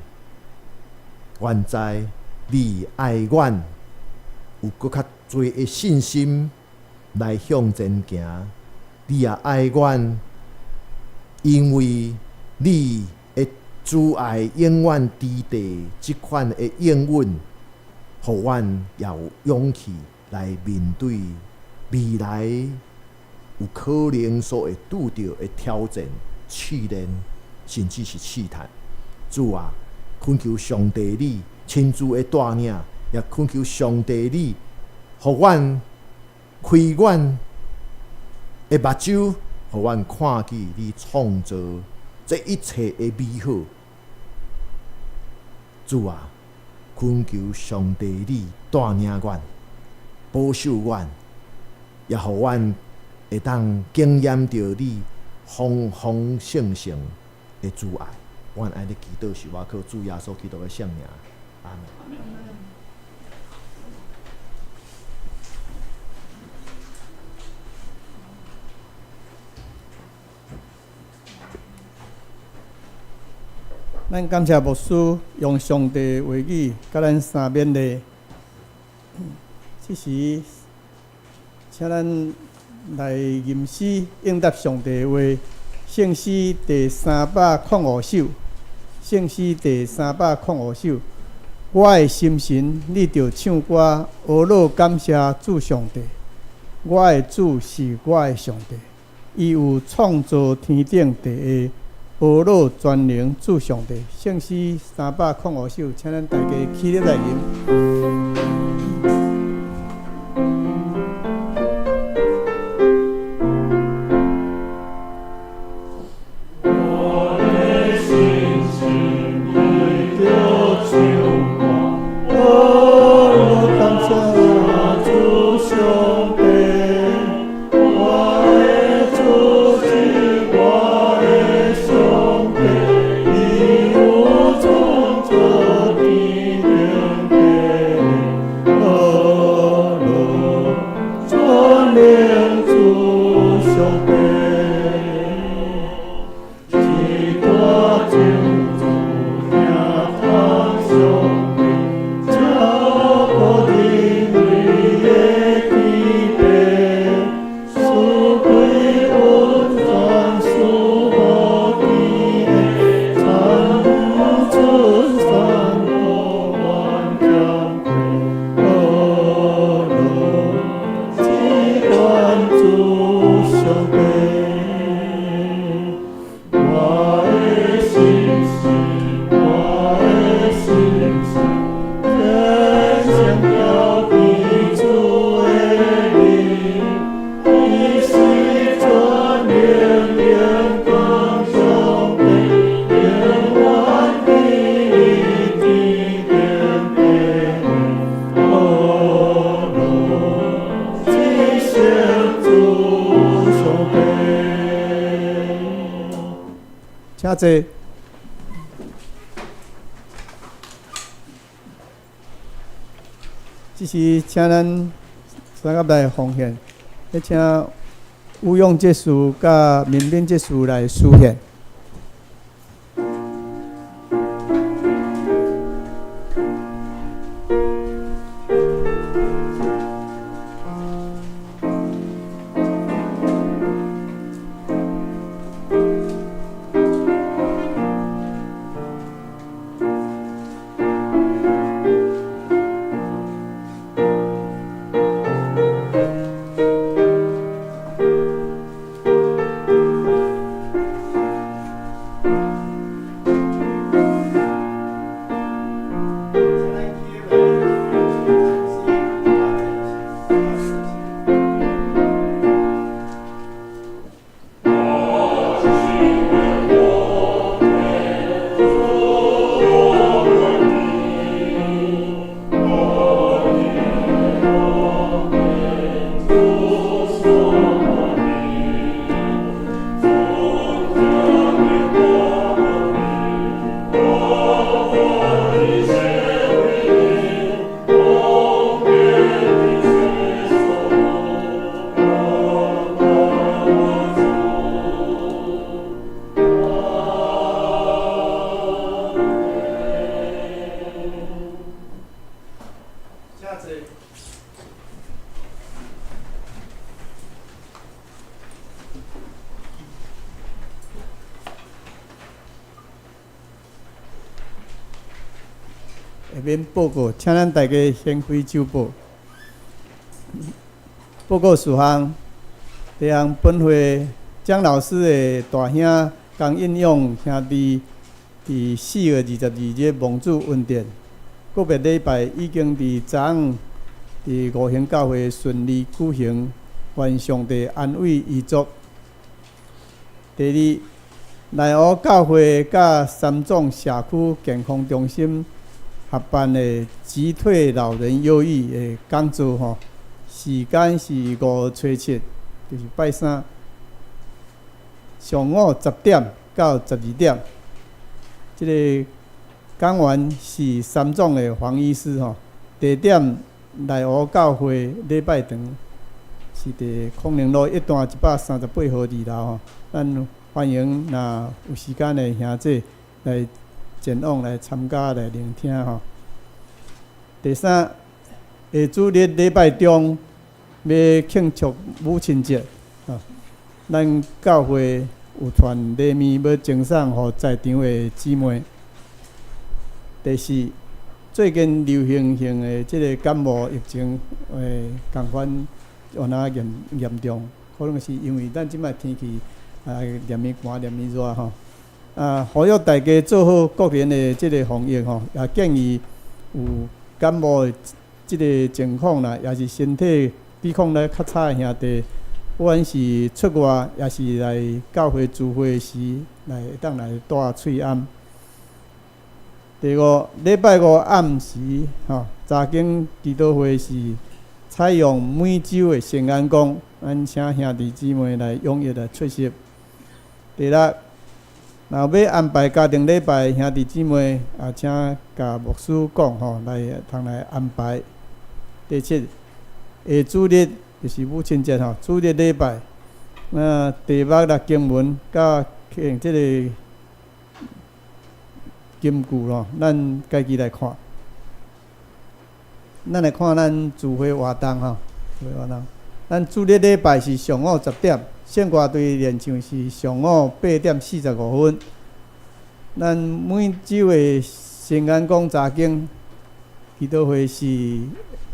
C: 阮知你愛阮，有閣較濟的信心來向前行。你也愛阮，因為你的慈愛永遠佇地，這款的應允，予阮也有勇氣來面對未來有可能所會拄著的挑戰、試煉，甚至是試探。主啊，懇求上帝你親自的帶領，也懇求上帝你，予阮開阮的目睭，予阮看見你創造這一切的美好。主啊，懇求上帝你帶領阮，保守阮，也予阮會當經驗著你豐豐盛盛的慈愛。阮按呢祈禱是倚靠主耶穌基督的聖名。阿們。
A: 咱感謝牧師用上帝話語佮咱相勉勵。這時，請咱來吟詩應答上帝話，聖詩第305首，聖詩第305首。我的心神，你著唱歌，呵咾感謝主上帝。我的主是我的上帝，伊有創造天頂地下，呵咾全能主上帝。聖詩305首，請咱大家起立來吟。
B: 我的心神為著唱歌，
A: 呵咾感謝
B: 主上帝。我的主是我的上帝，伊有創造天頂地下，呵咾全能主上帝。一大咒詛聽通上帝，照顧人類的天父，賜歸溫泉，賜予天的，參出山予萬掌櫃，呵咾至懸主上帝。我的心神，我的心神，天上調天主的名，伊是全能榮光上帝，永遠佇天頂地下，呵咾至聖主上帝。
A: 請坐。這時請咱三個來奉獻，欲請吳勇執事佮民兵執事來司獻。請坐。下面報告，請咱大家先開手報。報告事項，第一項本會江老師的大兄江應勇兄弟，佇4月22日蒙主恩典，告別禮拜已經佇昨昏佇五興教會順利舉行，願上帝安慰遺族。第二，內湖教會佮三總社區健康中心合辦的擊退老人憂鬱的講座吼，時間是5月初7，就是拜三，上午10點到12點。這個講員是三總的黃醫師吼，地點內湖教會禮拜堂，是佇康寧路一段138號二樓吼。咱歡迎若有時間的兄弟來前往來參加來聆聽吼。第三，下主日禮拜中欲慶祝母親節，咱教會有傳禮物欲贈送予在場的姊妹。第四，最近流行性的這个感冒疫情，仝款有那嚴嚴重，可能是因為咱這擺天氣啊，連綿寒連綿熱吼。啊，呼籲大家做好個人的這个防疫吼，也建議有感冒的這个情況啦，也是身體抵抗力較差的兄弟，不管是出外，也是來教會聚會時，來會當來戴喙罨。第五，禮拜五暗時，吼，查經祈禱會是採用每週的聖安講，咱請兄弟姊妹來踴躍來出席。第六，若欲安排家庭禮拜，兄弟姊妹啊，請共牧師講吼，來通來安排。第七，下主日就是母親節吼，主日禮拜，那題目啦經文佮這个金句咯，咱家己來看。咱來看咱聚會活動吼，聚會活動。咱主日禮拜是上午十點，聖歌隊練唱是上午8點45分。咱每週的聖安講查經祈禱會是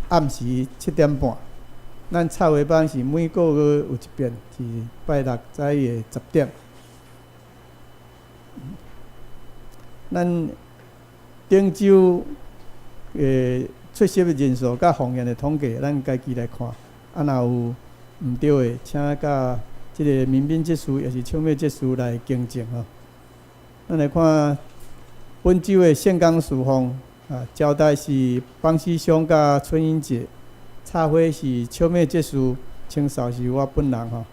A: 暗時7點半。咱插畫班是每個月有一遍，是拜六早起的十點。咱頂週的出席的人數佮奉獻的統計，咱家己來看。啊，若有毋對的，請佮這个民兵執事，也是唱美執事來更正吼。咱來看本週的聖工事奉啊，招待是邦師兄佮春英姐，插花是笑美執事，清掃是我本人吼。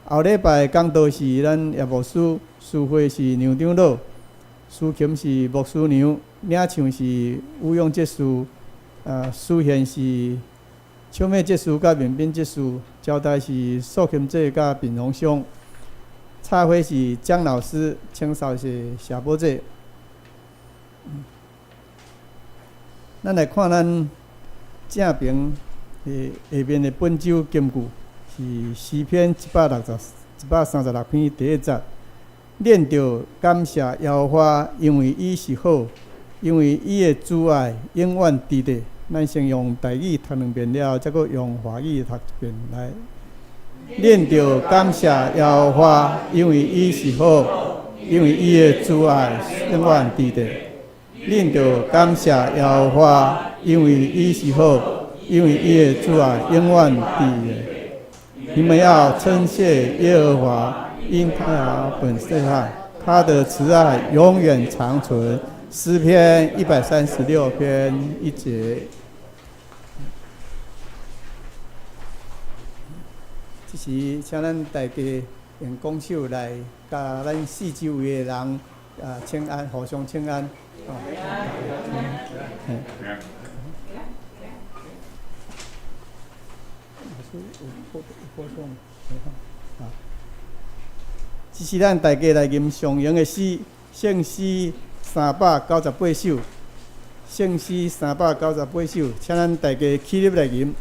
A: 後禮拜講道是咱葉牧師，司會是梁長老，司琴是牧師娘，領唱是吳勇執事，啊，司獻是笑美執事佮民兵執事，招待是素琴姐佮秉榮兄，插花是江老師，清掃是謝寶姐。咱來看咱正爿的下面的本週金句是詩篇136篇第一節。恁著感謝耶和華，因為伊是好，因為伊的慈愛永遠佇咧。咱先用台語讀兩遍了後，才閣用華語讀一遍來。恁著感謝耶和華，因為伊是好，因為伊的慈愛永遠佇咧。恁著感謝耶和華，因為伊是好，因為伊的慈愛永遠佇咧。你們要稱謝耶和華，因他本為善，他的慈愛永遠長存。詩篇136篇1節。這時，請咱大家用拱手來，共咱四周圍的人啊請安，互相請安。這是咱大家來吟上用的詩，聖詩398首，聖詩398首，請咱大家起立來吟。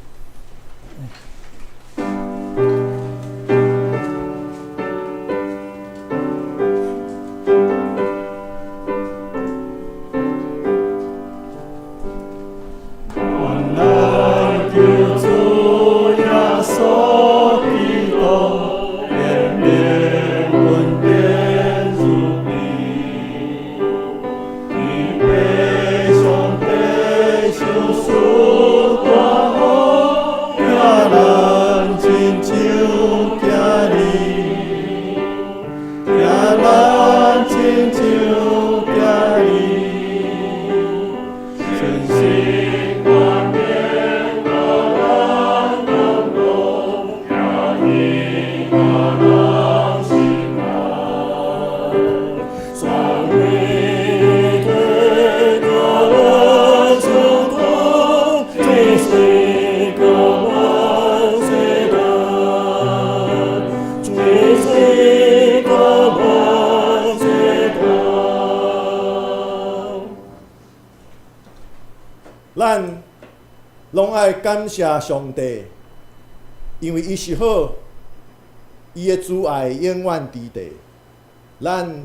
C: 咱攏愛感謝上帝，因為伊是好，伊的慈愛永遠佇咧。咱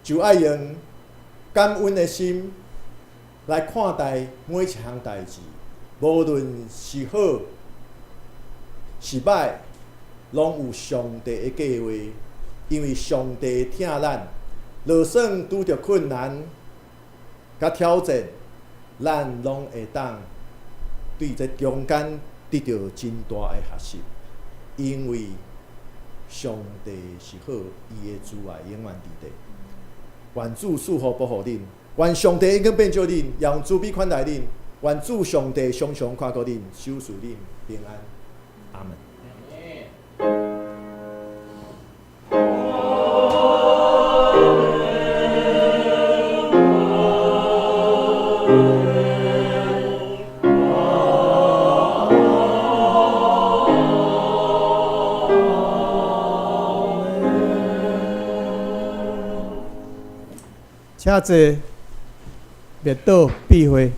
C: 就愛用感恩的心來看待每一項代誌，無論是好是歹，攏有上帝的計劃，因為上帝疼咱，就算拄著困難佮挑戰，咱攏會當對這中間得著真大的學習，因為上帝是好，伊的慈愛永遠佇咧。願主賜福保護恁，願上帝恩典照恁，用慈悲款待恁，願主上帝常常看顧恁，賞賜恁平安。阿門。
A: 請坐，默禱閉會。